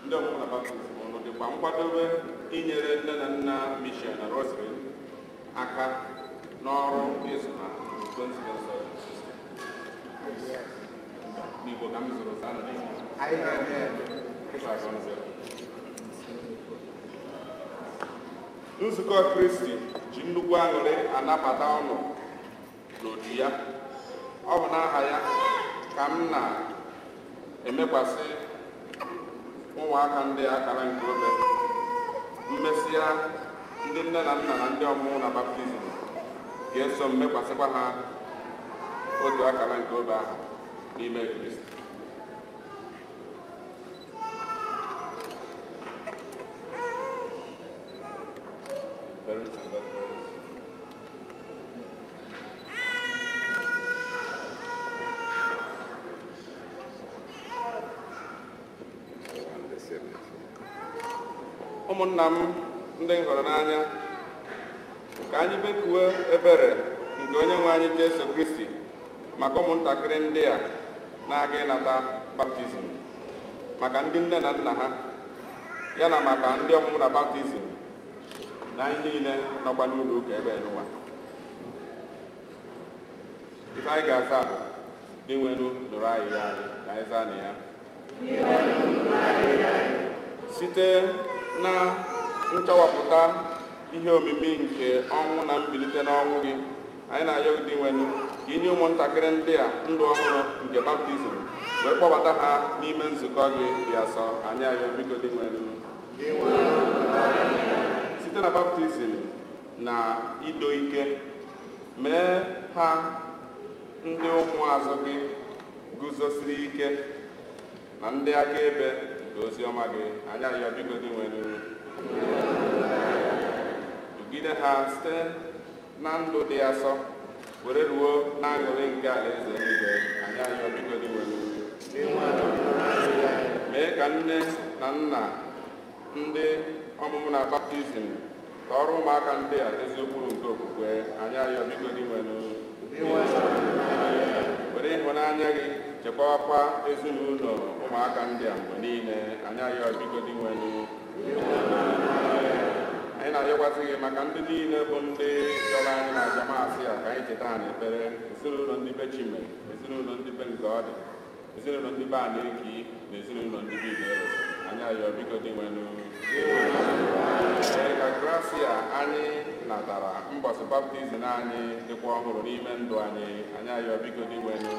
Ndị ọmụmụ na baptizim ọnụ dịkwa nkwadobe inyere nne na nna Michelle na Rosary aka n'ọrụ ịzụ ha n'usoro nzukọ nsọ n'Igbo ka m zụrụ zaa na n'Igbo. Nzukọ Kristi ji nnukwu aṅụrị anabata ọnụ n'otu ya. Ọ bụ n'aha ya ka m na-emekwasị ụmụaka ndị akara nke obe. Mmesịa ndị nne na nna na ndị ọmụmụ na baptizim ga-eso m mekwasịkwa ha otu akara nke obe ahụ n'ime Kristi. Parents and godparents. Ụmụnna m ndị m hụrụ n'anya, ka anyị bekuo ebere nke onye nwe anyị Jesu Kristi maka ụmụntakịrị ndị a na-aga ịnata baptizim, maka ndị nne na nna ha, ya na maka ndị ọmụmụ na baptizim na anyị niile nọkwa n'ụlọ ụka ebe n'ụwa. Ife anyị ga-asa bụ Dinwenu nụrụ anyị ya anyị ka anyị zaa na ya. Site na nchawapụta ihe omimi nke ọnwụ na mbilite n'ọnwụ gị, anyị na-ayọ gị Dinwenụ ka inye ụmụntakịrị ndị a ndụ ọhụrụ nke baptizim wee kpọbata ha n'ime nzukọ gị dị asọ. Anyị ayọ biko Dinwenụ. Site na baptizim na ido ike, mee ha ndị ụmụazụ gị guzosiri ike na ndị akaebe nke ozi ọma gị. Anyị ayọ biko Dinwenụ. Dugide ha site na ndụ dị asọ were ruo n'aṅụrị nke alaeze eluigwe. Anyị ayọ biko Dinwenụ. Mee ka nne na nna ndị ọmụmụ na baptizim ka ọrụ ụmụaka ndị a ezi ụkpụrụ nke okwukwe. Anyị ayọ biko Dinwenụ. Were ịhụnanya gị chekwawakwa ezinụlọ ụmụaka ndị a mgbe niile. Anyị ayọ biko Dinwenụ. Anyị na-ayọkwasị gị maka ndị niile bụ ndị yọrọ anyị na ajamasị a ka anyị cheta ha n'ekpere. Ezinụlọ ndị be Chime, ezinụlọ ndị be Ngọdị, ezinụlọ ndị be Aneki na ezinụlọ ndị be Iberes. Anyị ayọ biko Dinwenụ. Ee, ka grasia anyị natara mbọsị baptizim anyị dịkwa ọhụrụ n'ime ndụ anyị. Anyị ayọ biko Dinwenụ.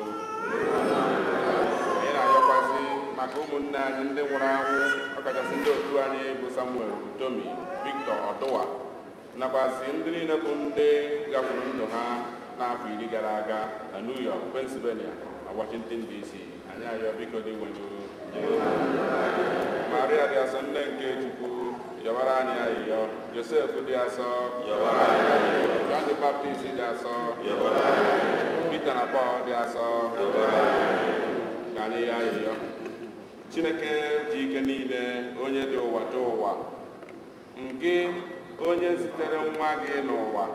Anyị na-ayọkwasị maka ụmụnne anyị ndị nwụrụ anwụ, ọkachasị ndị otu anyị bụ Samuel Utomi, Victor Oduwa, nakwasị ndị niile bụ ndị gafuru ndụ ha n'afọ 10 gara aga na New York, Pennsylvania na Washington DC. Anyị ayọ biko Dinwenụ. Maria dị asọ, nne nke Chukwu, yọbara anyị ayịyọ. Josef dị asọ, yọbara anyị ayịyọ. John the Baptist dị asọ, yọbara anyị ayịyọ. Peter na Paul dị asọ, yọbara anyị ayịyọ. Ka anyị yọọ ayịyọ. Chineke ji ike niile, onye dị ụwa dị ụwa, nke onye zitere nwa gị n'ụwa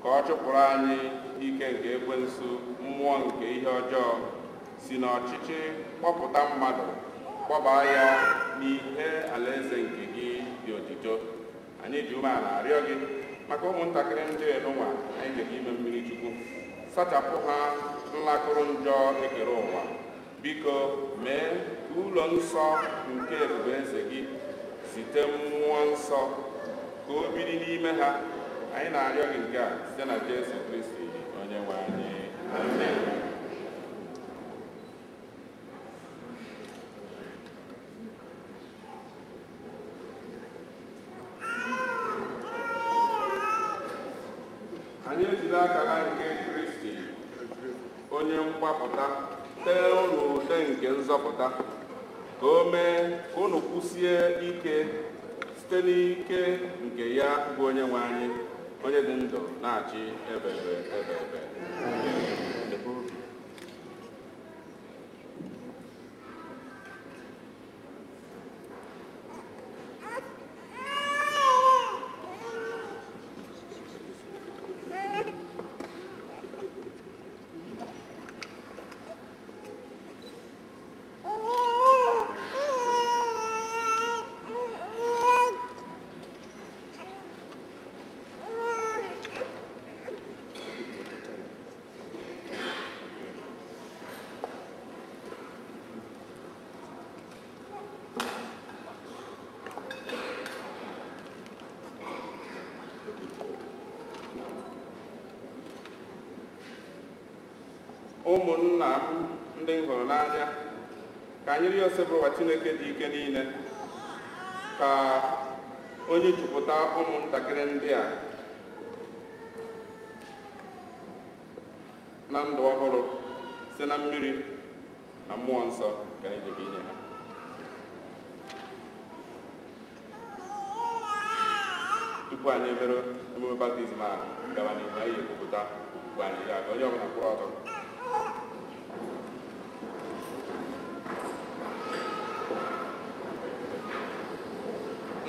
ka ọ chụpụrụ anyị ike nke ekwensu, mmụọ nke ihe ọjọọ si n'ọchịchị kpọpụta mmadụ, kpọbaa ya n'ihe alaeze nke gị dị otito. Anyị ji umeala arịọ gị maka ụmụntakịrị ndị enunwa anyị jere ime mmiri Chukwu, sachapụ ha nlakụrụ njọ ekere ụwa. Biko mee ka ụlọ nsọ nke ebube eze gị site mmụọ nsọ ka o biri n'ime ha. Anyị na-arịọ gị nke a site na Jesu Kristi onye nwe anyị. Amen. Anyị ejide akara nke Kristi onye mgbapụta tee unu ute nke nzọpụta, ka o mee ka unu kwụsie ike site n'ike nke ya bụ onye nwe anyị, onye dị ndụ na-achị ebebe ebebe. Ụmụnna m ndị m hụrụ n'anya, ka anyị rịọ Osebụrụwa Chineke dị ike niile ka onye jupụta ụmụntakịrị ndị a na ndụ ọhụrụ site na mmiri na mmụọ nsọ ka anyị jebe inye ha. Tupu anyị emere emume baptizim a gawa n'ihu, anyị ekwupụta okwukwe anyị ya ka onye ọbụla kwụrụ ọtọ.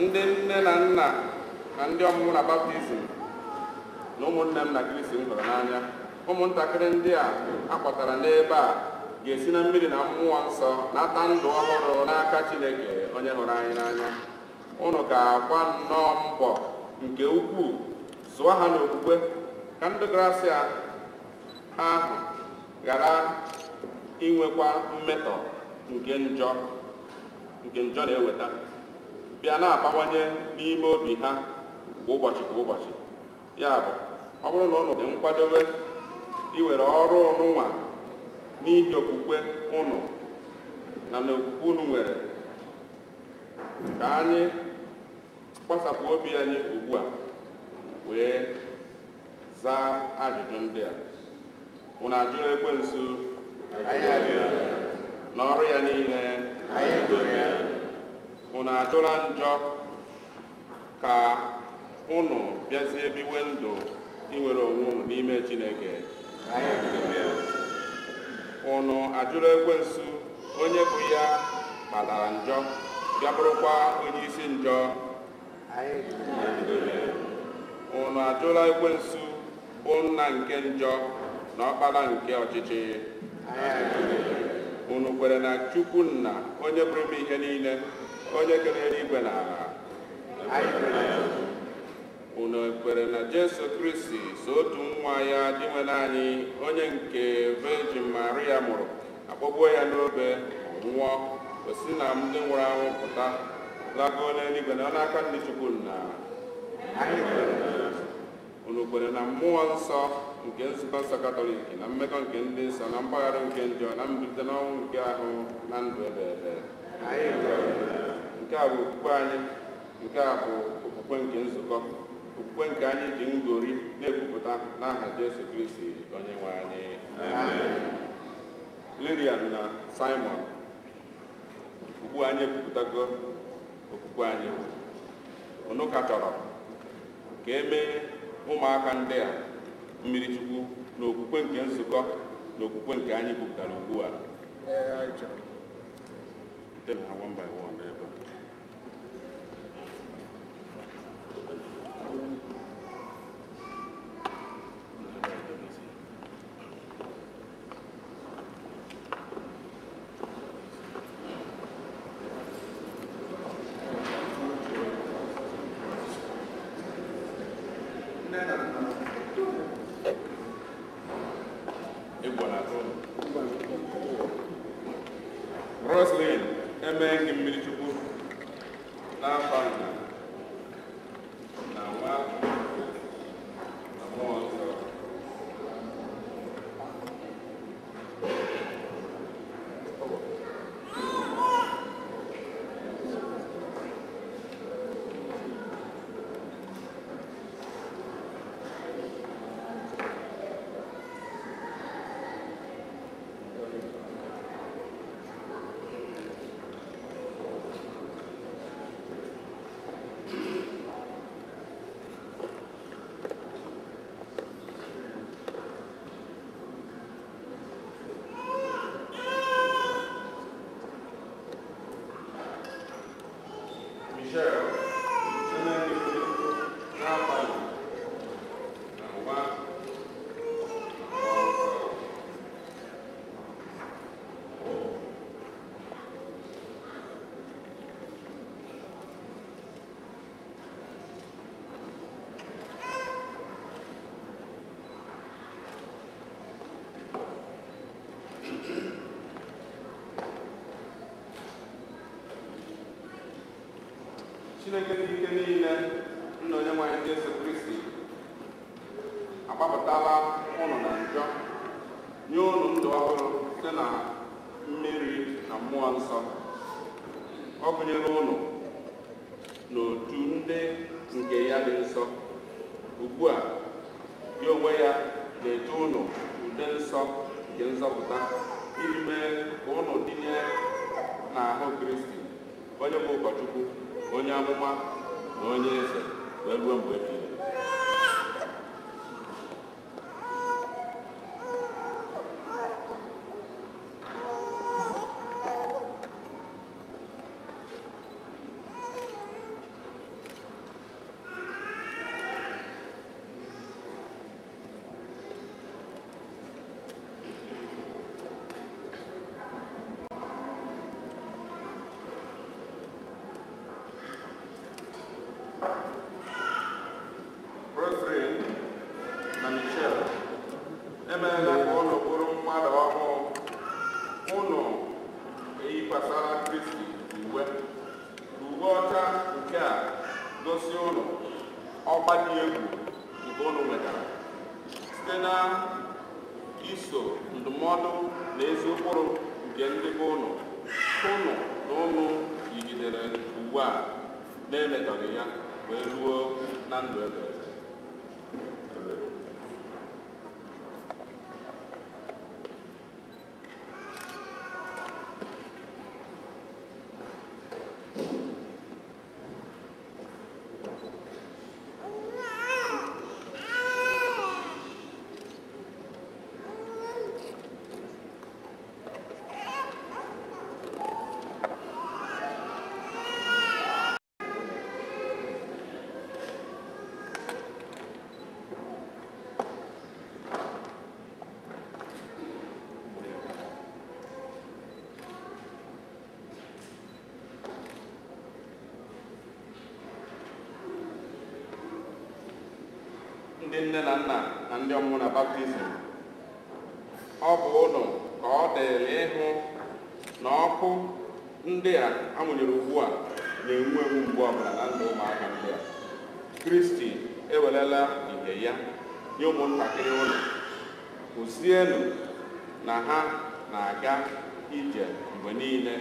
Ndị nne na nna na ndị ọmụmụ na baptizim na ụmụnne m na Kristi m hụrụ n'anya, ụmụntakịrị ndị a akpọtara n'ebe a ga-esi na mmiri na mmụọ nsọ nata ndụ ọhụrụ n'aka Chineke onye hụrụ anyị n'anya. Unu ga-agba nnọọ mbọ nke ukwuu zụọ ha n'okwukwe ka ndụ grasia ahụ ghara inwekwa mmetọ nke njọ nke njọ na-eweta bịa na-abawanye n'ime obi ha kwa ụbọchị kwa ụbọchị. Ya bụ, ọ bụrụ na ụnụ dị nkwadobe iwere ọrụ ụnụnwa n'ihi okwukwe ụnụ na okwukwe ụnụ nwere, ka anyị gbasapụ obi anyị ugbu a wee zaa ajụjụ ndị a. Ụnụ ajụrụ ekwensu na ọrụ ya niile? Ụnụ ajụla njọ ka ụnụ bịazie biwe ndụ inwere onwe ụnụ n'ime Chineke? Ụnụ ajụrụ ekwensu onye bụ ya kpatara njọ bịa bụrụkwa onye isi njọ? Ụnụ ajụla ekwensu bụ nna nke njọ na ọkpara nke ọchịchị? Unu kwere na Chukwu Nna, onye pụrụ ime ihe niile, onye kere eluigwe na ala? Unu kwere na Jesu Kristi so otu nwa ya Dinwenụ anyị, onye nke Virgin Maria mụrụ, akpọgbuo ya n'obe, nwụọ, o si na ndị nwụrụ anwụ pụta, lagoo n'eluigwe na n'aka ndị Chukwu Nna? Unu kwere na Mmụọ Nsọ nke Nzukọ Nsọ Katọlik na mmekọ nke ndị nsọ na mgbaghara nke njọ na mbilite n'ọnwụ nke ahụ na ndụ ebe ebe? Nke a bụ okwukwe anyị, nke a bụ okwukwe nke nzukọ, okwukwe nke anyị ji ngori na-ekwupụta n'aha Jesu Kristi onye nwe anyị. Lilian na Simon, ugbu anyị ekwupụtago okwukwe anyị. Unu ka chọrọ ka e mee ụmụaka ndị a mmiri Chukwu na okwukwe nke nzukọ na okwukwe nke anyị kwupụtara ugbu a? One by one ebe a. Roslyn, emee gị mmiri Chukwu n'afọ nna na nwa na mmụọ nsọ. Chineke dị ike niile, nna onye nwe anyị Jesu Kristi agbapụtala ụnụ na njọ, nye ụnụ ndụ ọhụrụ site na mmiri na mmụọ nsọ. Ọ gụnyere ụnụ n'otu ndị nke ya dị nsọ. Ugbu a, ya onwe ya na-ete ụnụ ude nsọ nke nzọpụta iji mee ka ụnụ dịnye n'ahụ Kristi, onye bụ ụkọchukwu, onye amụma na onye eze wee ruo mgbe ebighị ebi. Eyikwasara Kristi uwe uwe ọcha nke a gosi ụnụ ọkwa dị egwu nke ụnụ nwetara site na iso ndụmọdụ na ezi ụkpụrụ nke ndị be ụnụ ụnụ na ụnụ yigidere uwe a na-emetọghị ya wee ruo na ndụ ebe. Ndị nne na nna na ndị ọmụmụ na baptizim, ọ bụ ụnụ ka ọ dịrị ịhụ na ọkụ ndị a amụnyere ugbu a na-enwu enwu mgbe ọbụla na ndụ ụmụaka ndị a. Kristi ewerela ìhè ya nye ụmụntakịrị ụnụ, kụzienụ na ha na-aga ije mgbe niile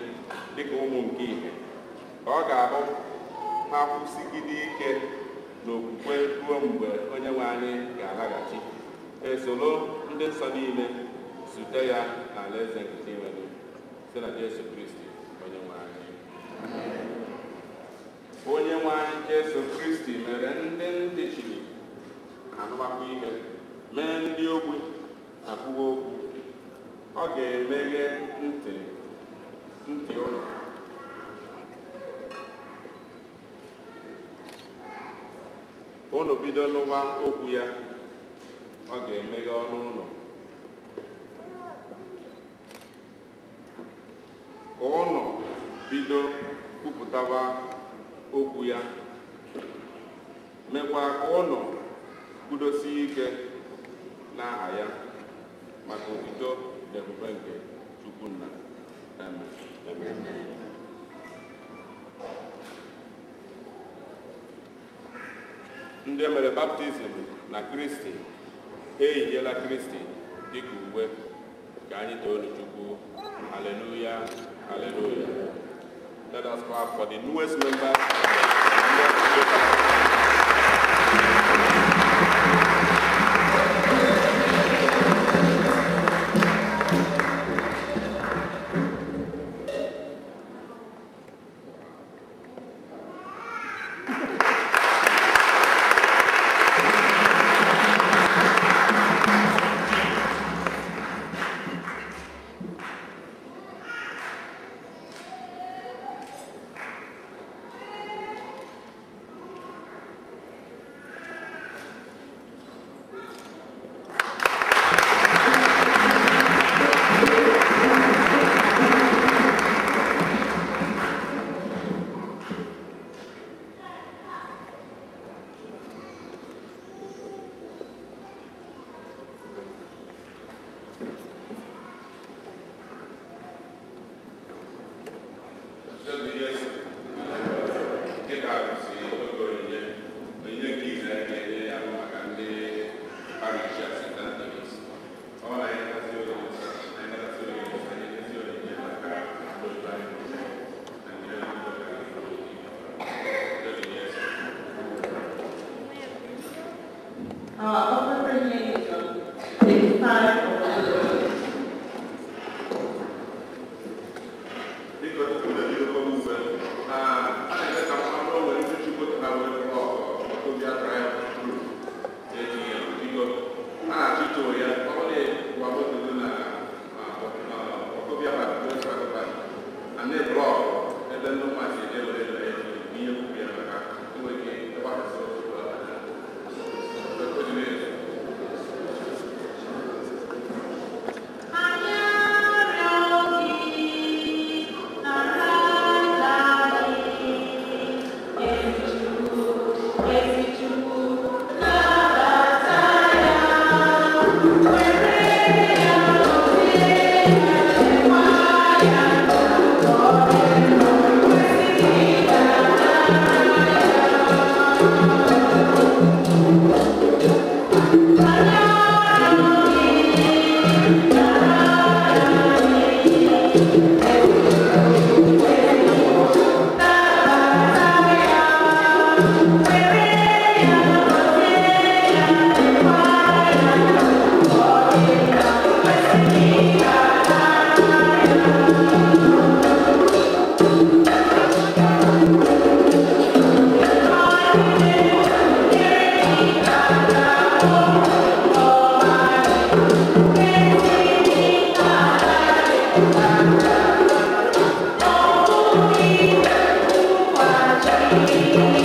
dịka ụmụ nke ìhè, ka ọ ga-abụ ha kwụsịgide ike n'okwukwe ruo mgbe onye nwe anyị ga-alaghachi, esoro ndị nsọ niile zute ya n'alaeze nke Chineke site na Jesu Kristi onye nwe anyị. Onye nwe anyị Jesu Kristi mere ndị ntị chiri anụmakwa ihe, mee ndị ogbi akwụwa okwu. Ọ ga-emeghe ntị ụlọ unu bido n'ụwa okwu ya, ọ ga-emeghe ọnụ ụlọ ka ụnụ bido kwupụtawa okwu ya, mekwa ka ụnụ kwudosie ike n'aha ya maka otuto na ebube nke Chukwu Nna. Amen. Ndị mere baptizim na Kristi eyiela Kristi dịka uwe. Ka anyị toonu Chukwu. Hallelujah, hallelujah. Let us clap for the newest members. Ezi Chukwu, Thank you.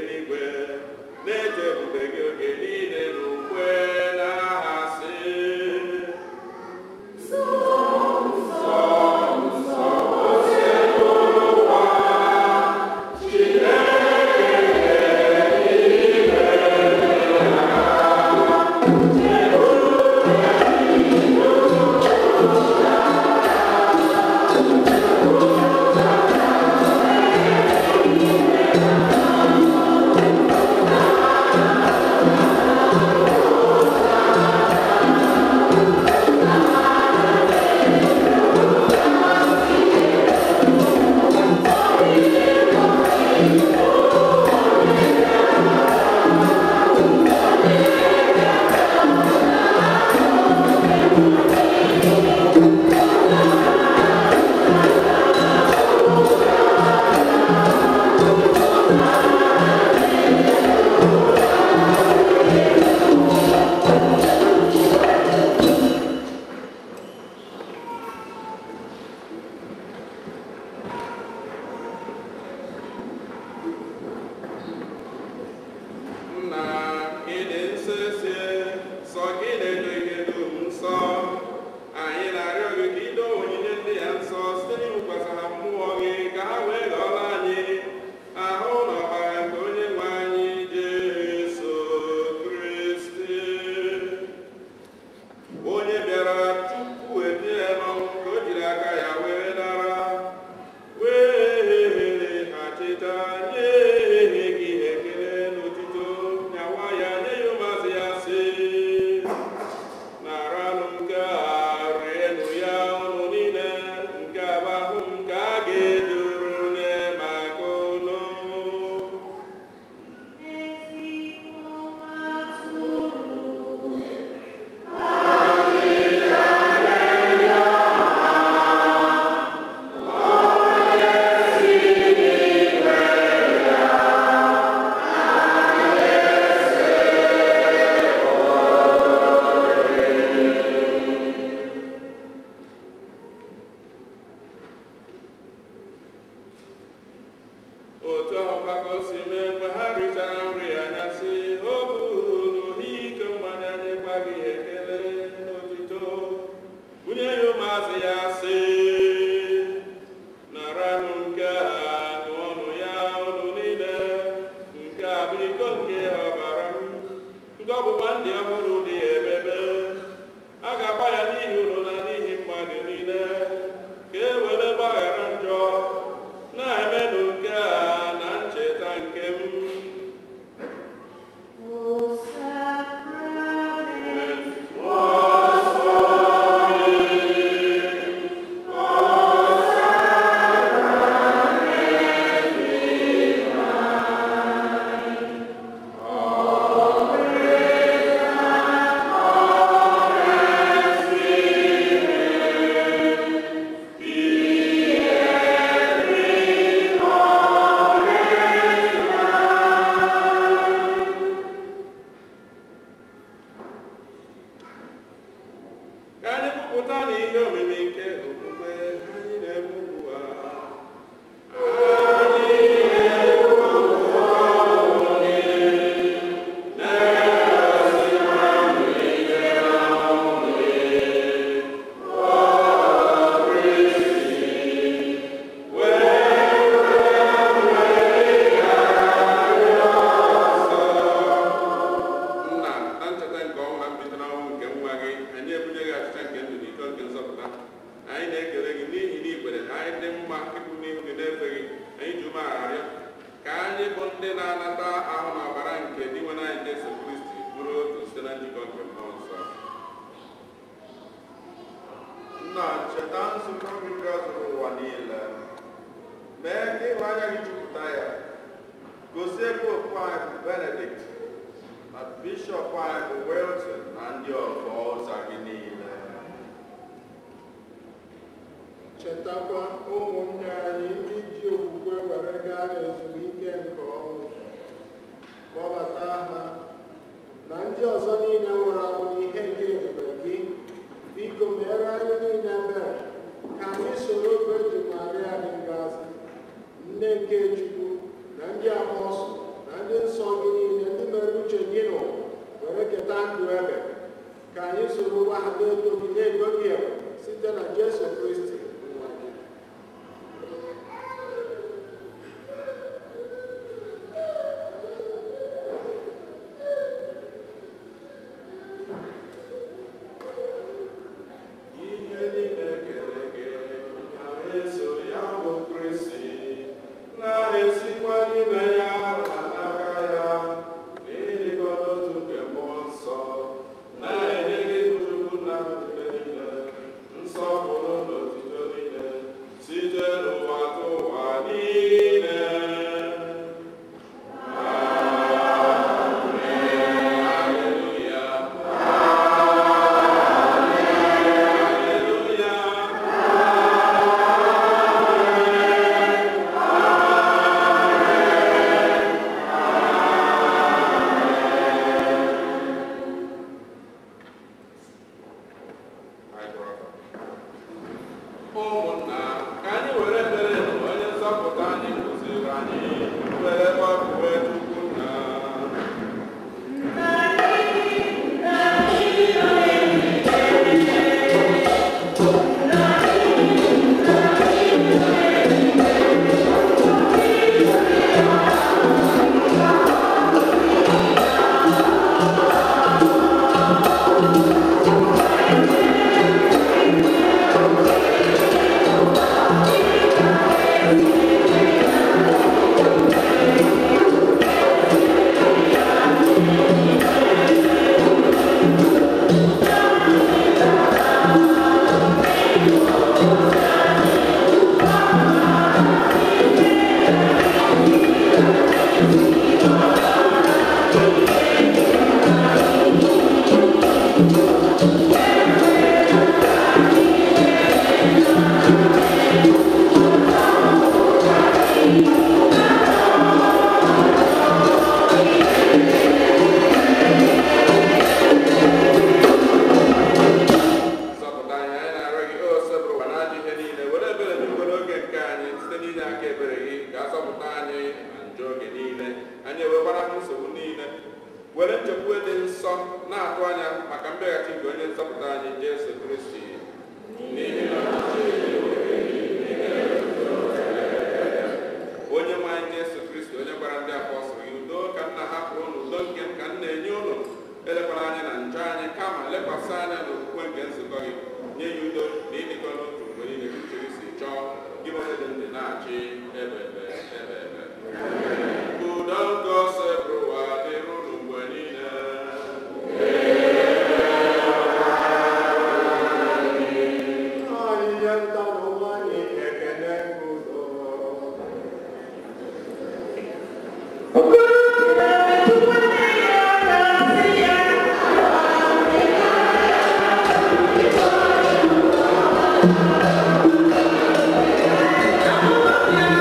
eluigwe na-eto ebube gị oge niile n'ukwe na aha sị Nna ịdị nsọ esie sọ gị na-edo ihe dum nsọ anyị na-arịọ gị ka ido onyinye ndị ya nsọ site n'iwukwasị ha mmụọ gị ka ha wee ghọọla anyị ahụ na ọbara nke onye nwe anyị Jesu Kristi onye bịara tupu ebie ya n'ọnwụ ka o jiri aka ya were nara wee achịcha nye gị ekele n'otito nyawa ya nye ya ụmụazị ya sị naranụ nke a rienụ ya unu niile nke a bụ ahụ m nke a ga-eduru nye maka unu. Otu ahụkwa ka o si mee mgbe ha richara nri anyasị o buuru iko mmanya nyekwa gị ekele n'otito bunye ya ụmụazị ya sị naranụ nke a ṅụọnụ ya unu niile nke a bụ iko nke ọbara m nke ọgbụgba ndị ọhụrụ dị ebebe a ga-agba ya n'ihi unu na n'ihi mmadụ niile ka e were gbaghara njọ na-emenụ nke a na ncheta nke m. Ka anyị kwupụta na ihe omimi nke okwukwe anyị na-eme ugbu a. Anyị na-ekwupụta ọnwụ gị, na-egosikwa mbilite n'ọnwụ gị, O Kristi, wee rue mgbe ị ga-abịa ọzọ. Nna, na ncheta nke ọnwụ na mbilite n'ọnwụ nke nwa gị, anyị ebunye gị achịcha nke ndụ na iko nke nzọpụta. Anyị na-ekele gị n'ihi na i kwere ka anyị dị mma ịkwụ n'ihu gị na-efe gị. Anyị ji umeala arịọ ka anyị bụ ndị na-anata ahụ na ọbara nke Dinwenụ anyị Jesu Kristi bụrụ otu site na njikọ nke Mmụọ Nsọ. Nna, cheta nzukọ gị gazuru ụwa niile mee ka ịhụnanya gị jupụta ya gozie popu anyị bụ Benedict na bishọp anyị bụ Wilton na ndị ọfọ ụzọ gị niile. Chetakwa ụmụnne anyị ndị ji okwukwe were gaa n'ezumike nke ọnwụ, kpọbata ha na ndị ọzọ niile nwụrụ anwụ n'ihe nke ebube gị. Biko meere anyị niile ebere ka anyị soro Virgin Maria dị ngọzi, nne nke Chukwu na ndị apọstụl na ndị na-eto gị na-edo gị ebube site na Jesu Kristi nwa gị. Ihe niile kere eke na-eso ya bụ Kristi, na-esikwa n'ime ya na n'aka ya, n'ịdịkọ n'otu nke Mmụọ Nsọ, na-enye gị Chukwu na mgbe niile, nsọpụrụ na otuto niile, site n'ụwa tụ ụwa niile. Haleluya. Haleluya. Ụmụnna, ka anyị were ekpere na onye nzọpụta anyị kụziri anyị were gbakwuwe Chukwu nna. Zọpụta anyị, anyị na-arịọ gị, o sebụrụ ụwa n'ajọ ihe niile, were ebere gị ruo n'oge nke anyị site n'inye aka ebere gị ka a zọpụta anyị na njọ oge niile. Anyị ewekwara nsogbu niile, were nchekwube dị nsọ na-atụ anya maka mbịaghachi nke onye nzọpụta anyị Jesu Kristi. N'ihi na onye nwe anyị Jesu Kristi, onye gwara ndị apọstụl gị, udo ka m na-ahapụrụ unu, udo nke m ka m na-enye unu, elekwala anya na njọ anyị, kama lekwasị anya n'okwukwe nke nzukọ gị, nye ya udo na ịdịkọ n'otu mgbe niile ka uche gị si chọọ, gị bụ onye dị ndụ na-achị ebe ebe ebe ebe. Udo nke Osebụrụwa dịrị unu mgbe niile. Anyị nye nta na ụmụ anyị ekele udo. Thank you.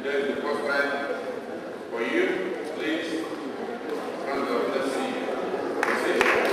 Today is the first time for you. Please stand up. Let's see you. Let's see you.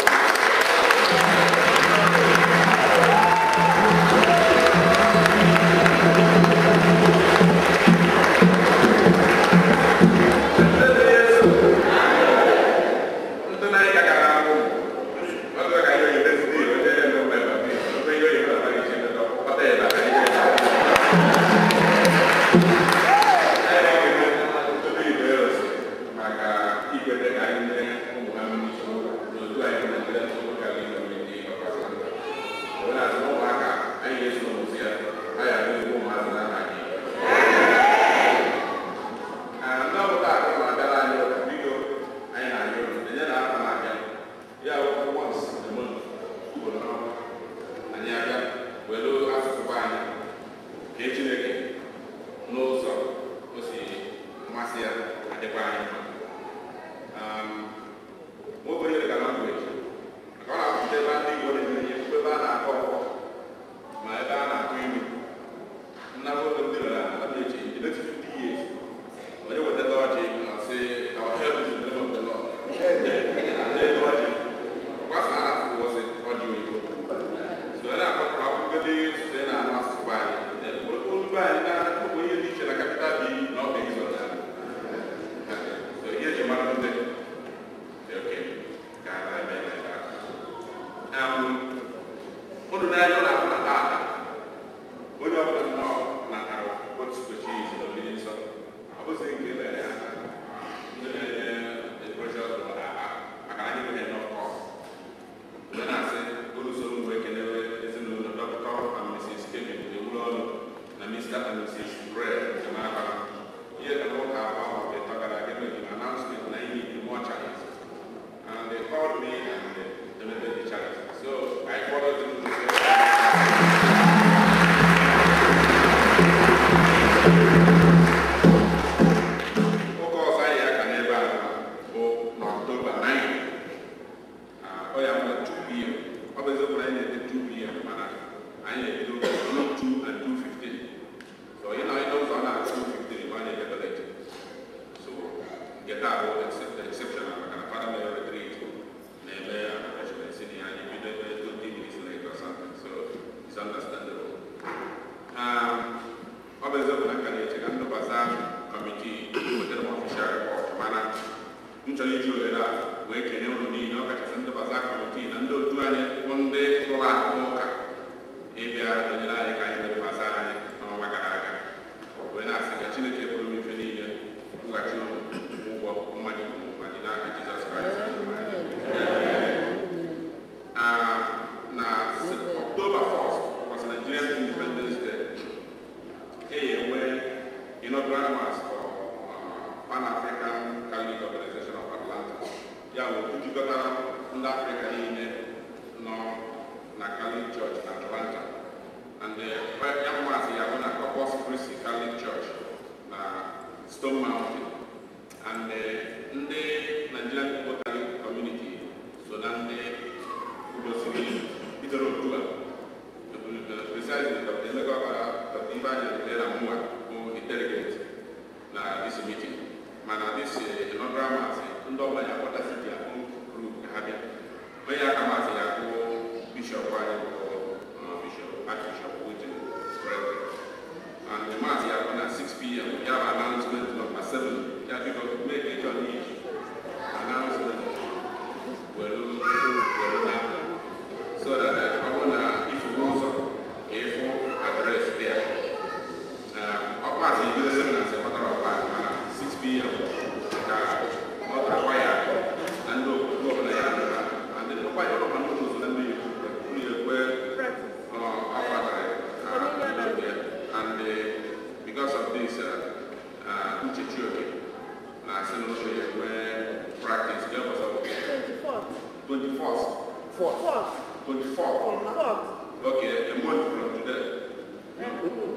Okay, a month from today.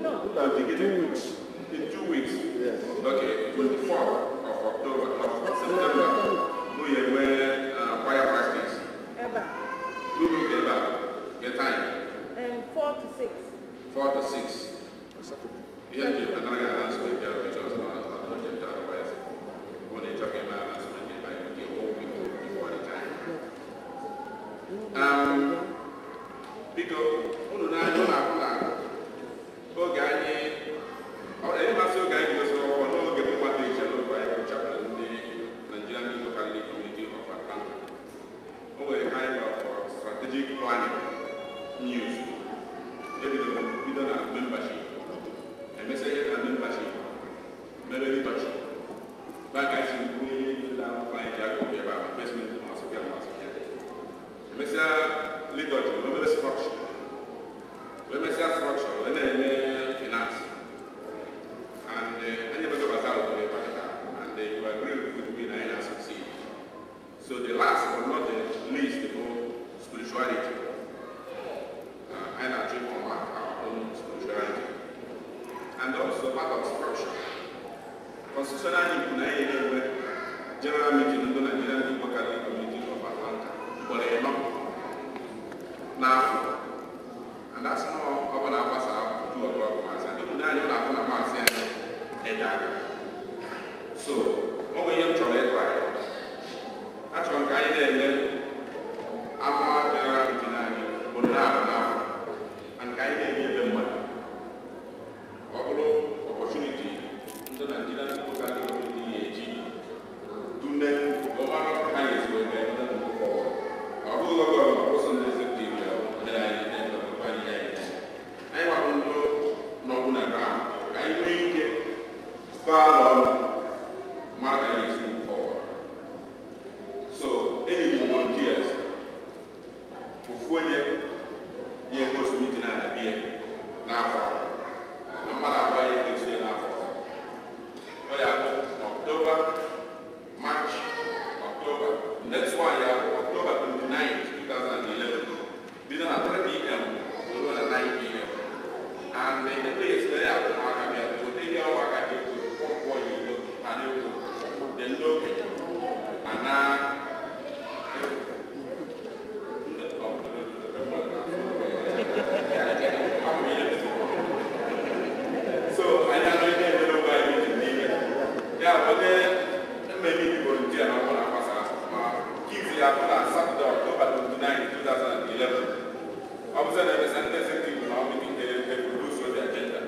No. 2 weeks. In 2 weeks. Yes. Okay, 24th of October, of September. We were choir practice. Eba. 2 weeks eba. Get time. And 4 to 6. 4 to 6. Saturday. Yeah, another announcement there because mebe liturgy. Baga si buru ihe niile na-akwụkwọ anyị ji agụ ebe a, vestment ma asụpịa ma asụpịa. Emesịa liturgy, wee mebe structure. Wee mesịa structure, wee na-eme finance. And anyị emego bazaar obodo ebe a, and you agree with me na anyị na-succeed. So the last but not the least bụ spirituality. Anyị na-achọ ịkọma our own spirituality. And also part of structure. Constitution anyị kwuru na anyị na-enwe general meeting ndị Nigerian Igbo Catholic Community of Atlanta ugboro ịnọ n'afọ. And that's not ọ bụ na-agbasa 2 o'clock mass. And ndị anyị na-afụ na mass anyị ede aka. So, ọ bụ ihe m chọrọ ịtụ anyị. Achọrọ m ka anyị na-eme ama general meeting anyị ugboro na-abụ n'afọ. And ka anyị na-eme ebe mmadụ. Ọ bụrụ opportunity ndị Nigerian Igbo Catholic Community ga-eji dune ọmara ha ga-esi wee mee ndị move forward. Ọ bụghị oge ọbụla ọkwụsị ndị executive ya ndị anyị na-emekwa anyị ya eme. Anyị nwabụ ndị nọbụ na ground ka anyị nwee ike gbaa ọrụ mara ka anyị ga-esi move forward. So enyi m volunteers ofu onye ya host meeting a na-abịa n'afọ na mmadụ abụọ ya egosi ya n'afọ. Ọ ya bụ October, March, October. Next one ya bụ October 29, 2011. Bido na 3 p.m. ruo na 9 p.m. And ebe esi ya bụ ụmụaka bịa weta ihe ụmụaka ga-ekwu pọmpụ ya ilo ha na-ekwu dị ndị okenye ana. So anyị anọ ihe emere onwe anyị meeting n'ime ya bụ onye mmemme ndị volunteer na ọbụla na-agbasa ma kizi ya bụ na Saturday, October 29, 2011. Ọ bụzi na emesa ndị executive na meeting produce the agenda.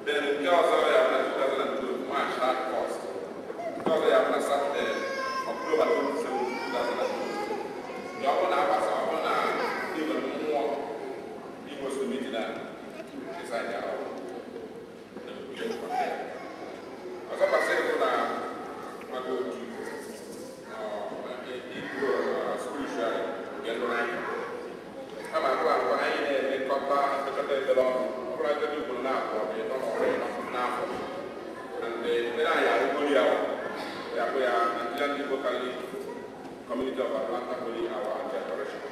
Then nke ọzọ ya bụ na 2012, March 31st. Nke ọzọ ya bụ na Saturday, October 27, 2012. Ya ọ bụ na agbasa ọ bụ na ị nwere mmụọ igosi meeting a decide ya ọrụ. Ọzọ gbasara bụ na maka otu ikwu spiritual nke ndụ anyị kama akụ akụ anyị na-emekọta ekpekọta ekpere ọnụ ọ bụrụ agadi ugboro na-abụọ ma ịtọ ma ọ bụ ịnọ n'afọ. And ekpere anyị arụgori ya ya bụ ya Nigerian Igbo Catholic Community of Atlanta Holy Hour and Adoration.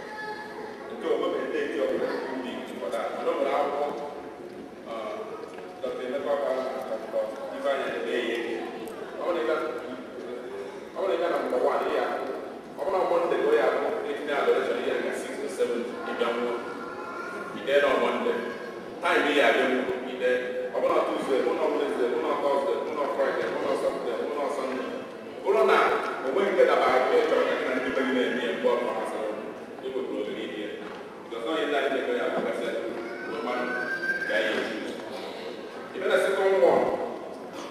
Nke omebeghị date ọbụla ndị for that, mana o nwere akwụkwọ Dr. Emeka Ọkpara na Dr. Ifeanyi Adeyeye. Ọ bụrụ na ị gaa na number 1 ya, ọ bụrụ na Monday ka ọ ya abụ etinye adoration ya nga 6 to 7 ịbịa nwụọ ide na Monday time ya abịa nwụọ ide ọ bụrụ na Tuesday, bụrụ na Wednesday, bụrụ na Thursday, bụrụ na Friday, bụrụ na Saturday, bụrụ na Sunday, bụrụ na o nweghị nke dabara aka ị chọrọ ka gị na ndị be gị na-eme ya mgbe ọ bụla masịrị unu ị nwetara ohere ime ya because onye ndị anyị na-eme ya abụgasị wee mara ka anyị eji. Even the second one,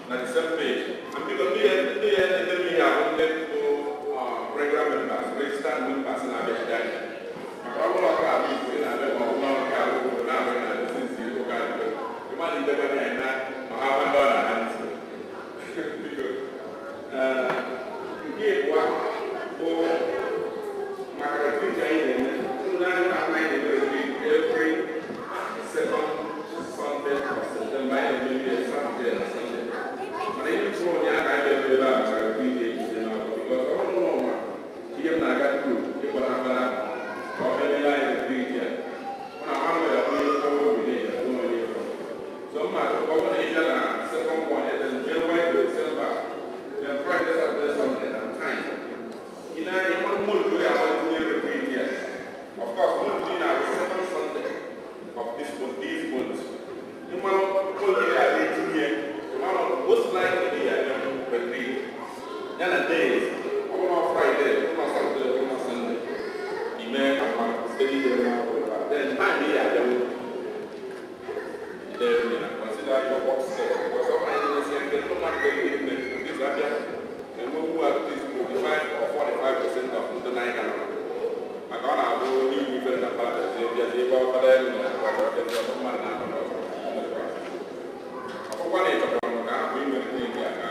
na the same page. And because ndị ya na-edere ihe ahụ ndị bụ regular members, registered members na-abịachite anya. Maka ọ bụrụ ọka abụ Igbo ị na-abịa ma ọ bụrụ ọka abụ Igbo na-abịa na sinsi ụka Igbo. Ịma na idebe na eme ma ha gwa ndị ọ na-aha ntị. Biko, nke ịbụa bụ maka retreat anyị na-eme. Unu anya na anyị na-eme retreat every second Sunday of September. Anyị na-eme ihe Saturday na Sunday. Mana ihe tụrụ ụnyaahụ ka anyị na-eme ebe a maka retreat ejije n'afọ because ọ bụrụ na ụwa ihe m na-aga through ịgbara agbara ka ọ bịa anyị retreat ya. Ọ na-ama ya onye ọrụ obi na-eji abụ onye ọrụ. So mma ọ bụrụ na ị bịa na second one, then January to December, then Friday, Saturday, Sunday, and time. Ị na-anya mmanụ mmụọ ya agba tinye retreat ya. Of course, month na the second Sunday of this month, these months. Mmanụ oge ya na-etinye, mmanụ most likely ya na retreat. Ya na days, ọ bụrụ na Friday, ọ bụrụ na Saturday, ọ bụrụ na Sunday. Ime akwa site n'ide n'akwụkwọ ebe a. Then time ya abịawo. Then consider your work schedule. Because ọ bụrụ na anyị na-esi nke ndị mmadụ ga-eme ime, ndị abịa, enwewu at least 45 or 45% of ndị na-aga nọ. Maka ọ na-abụ n'ihi ife na mmadụ bịazie ebe ọ fada elu na ọbịa mmadụ na-anọ n'ọzọ. Ọkụkwa na ịchọkwara maka ahụ inwere ndị a ka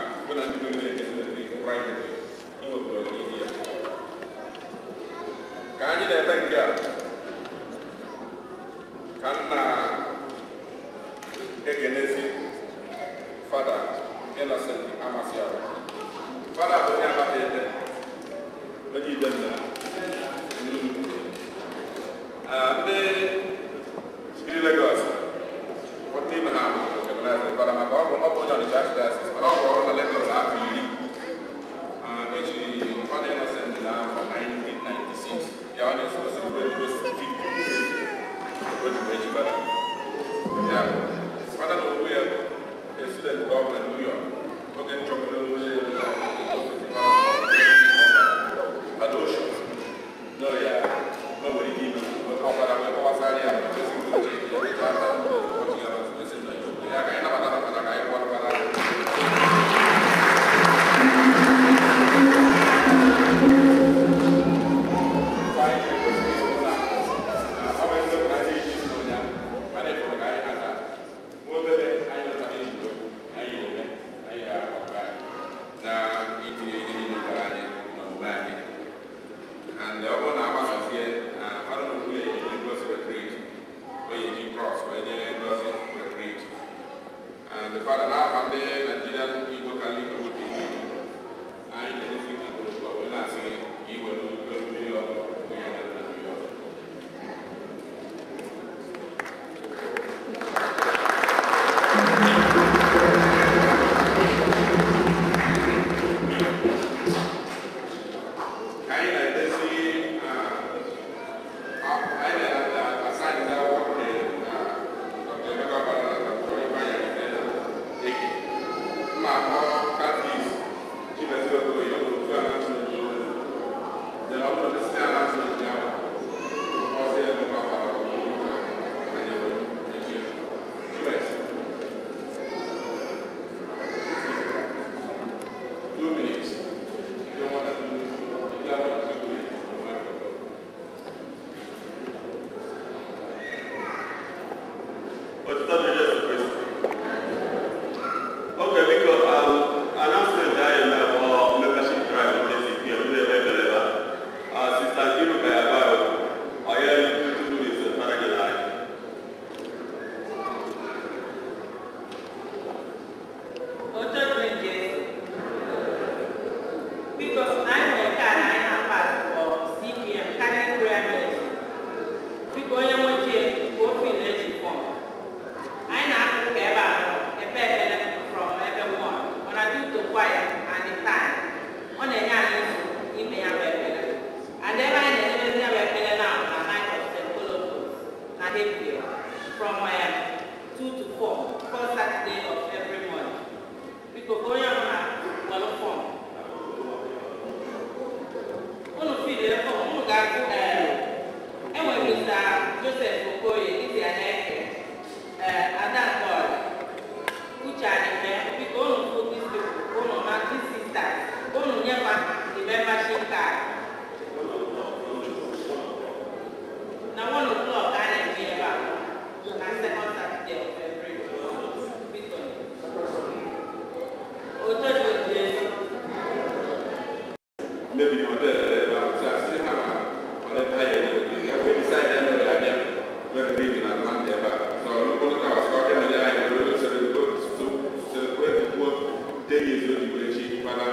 Ulechi, Father,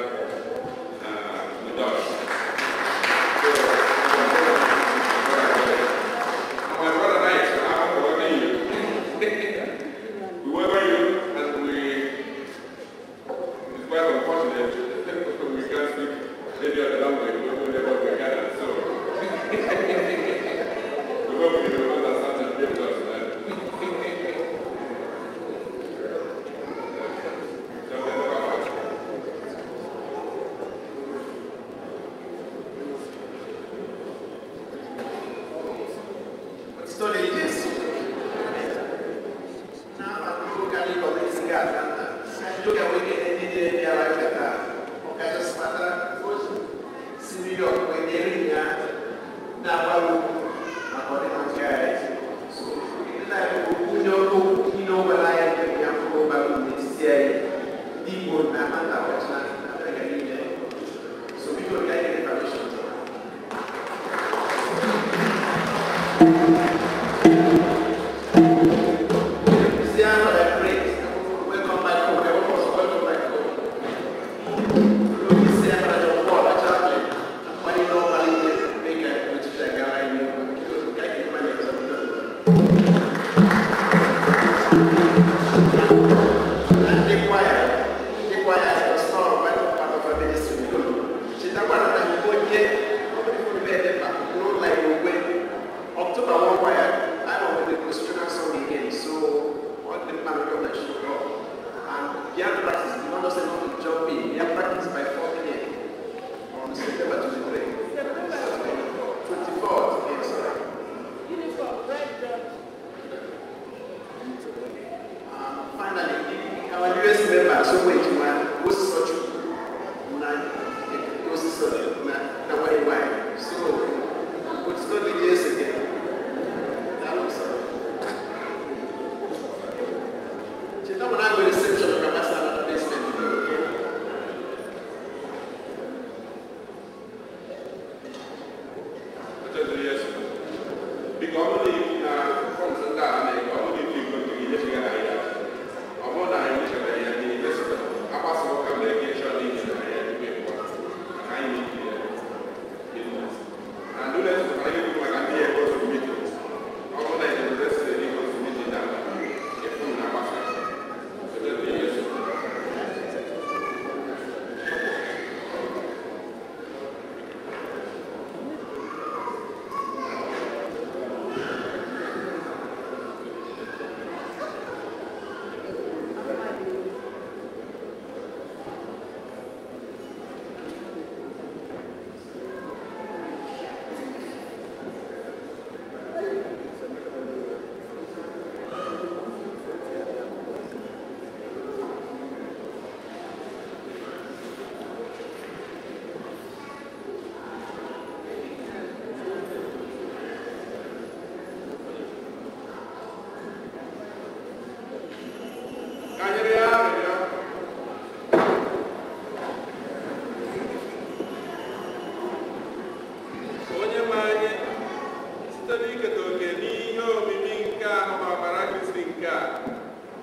with us. So, my brother Knight, I haven't forgotten you. We welcome you, and it's quite unfortunate we can't speak any other language whenever we gather, so we hope you will understand and be with us tonight. Storia di Gesù. So people can get information.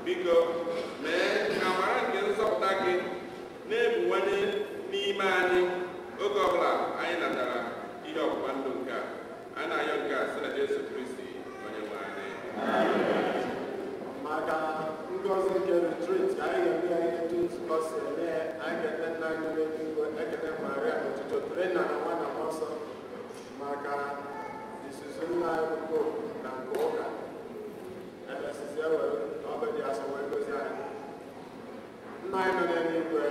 Biko mee ka amara nke nzọpụta gị na-ebuwanye n'ime anyị oge ọbụla anyị natara ihe ọgbụgba ndụ nke a. Anyị na-ayọ nke a site na Jesu Kristi onye nwe anyị. Maka ngọzi nke retreat, anyị ga-eme ya ihe etu nzukọ si eme ya. Anyị ga-eme nna anyị n'eluigwe, ekele Maria n'otuto dịrị nna na nwa na mmụọ nsọ maka isusu nna anyị bụ Pope na nke ụka. Emesizi ewere ọbụ dị asọ wee gozie anyị. Nna anyị nọ n'eluigwe,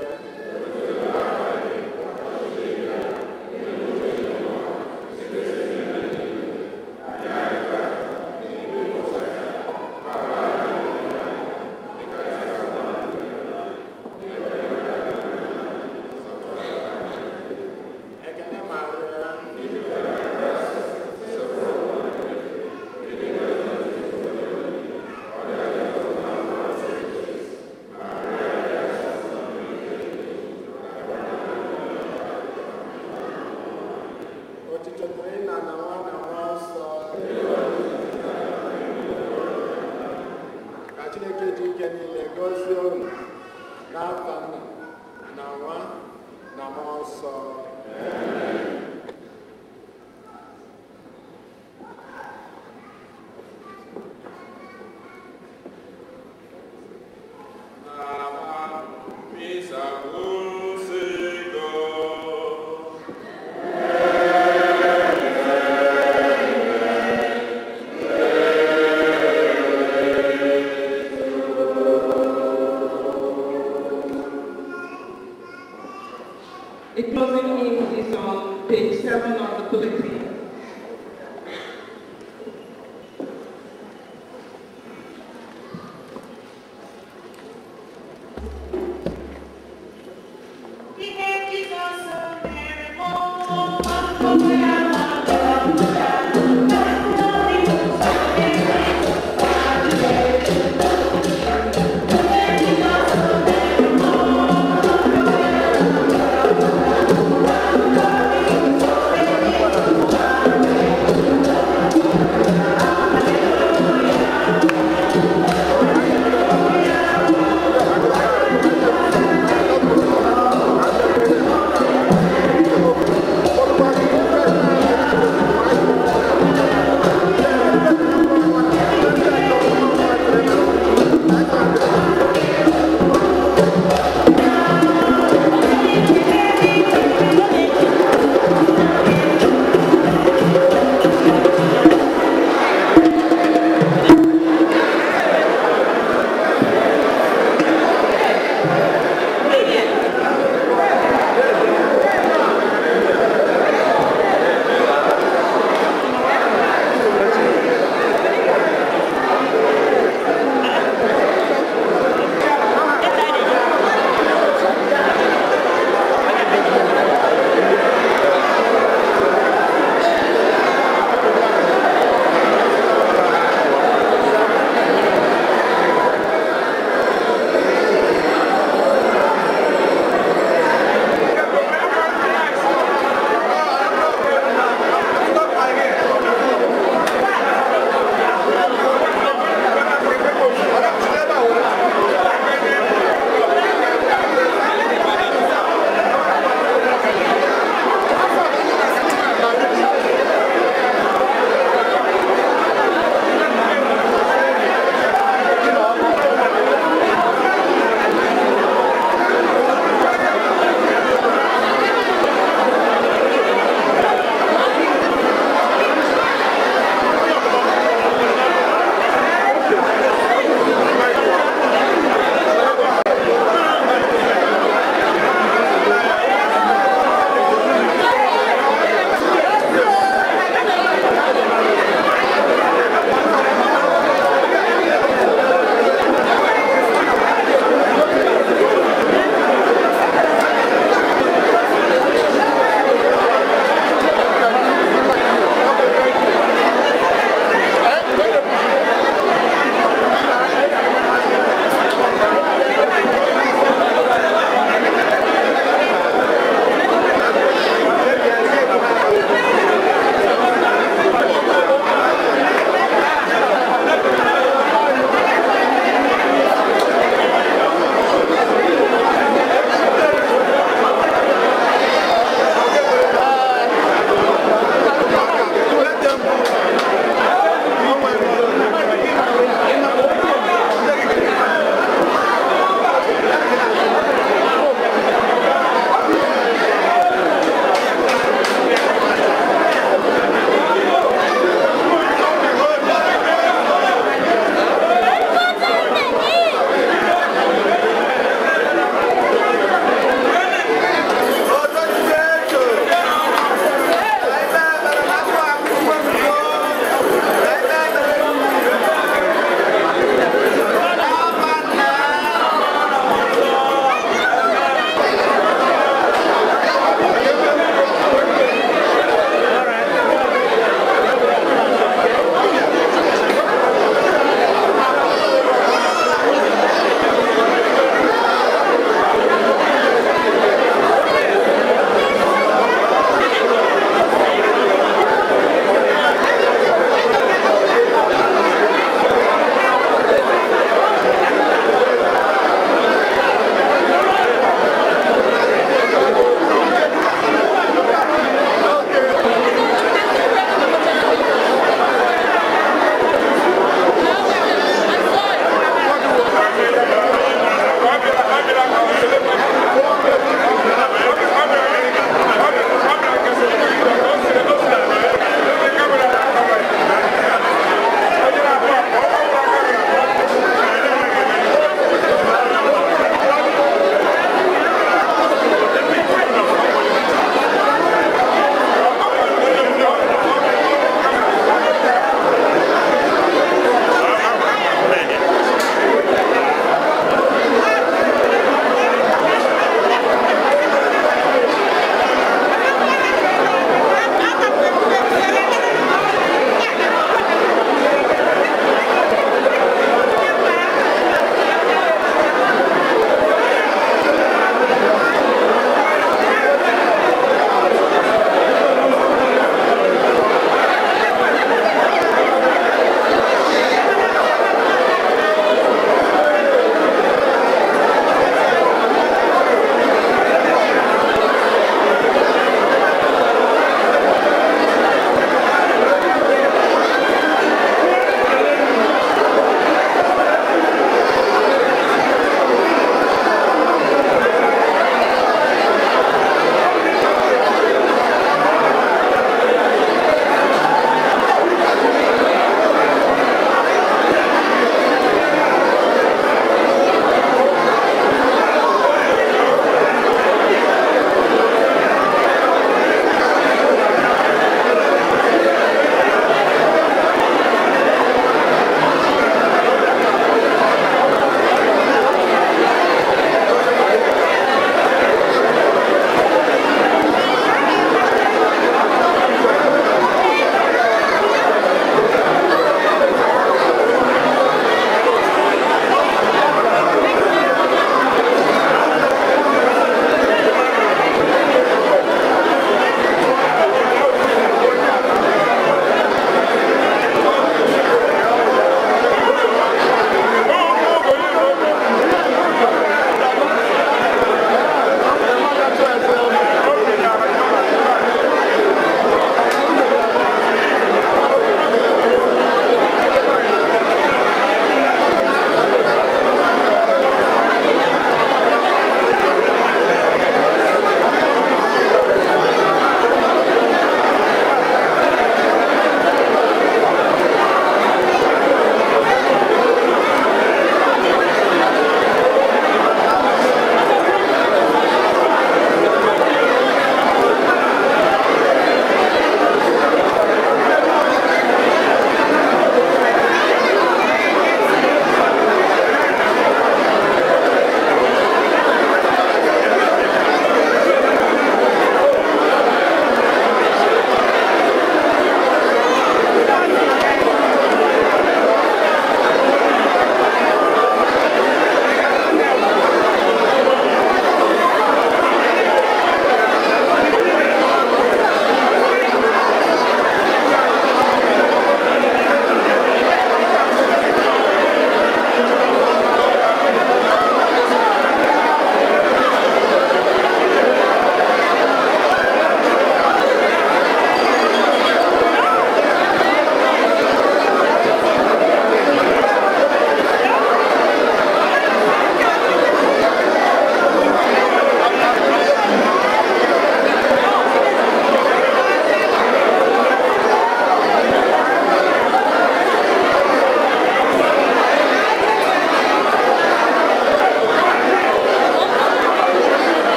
ekele Nwa na Mmụọ Nsọ. Misa kwụsịgo. The closing hymn is on page 7 of the bulletin.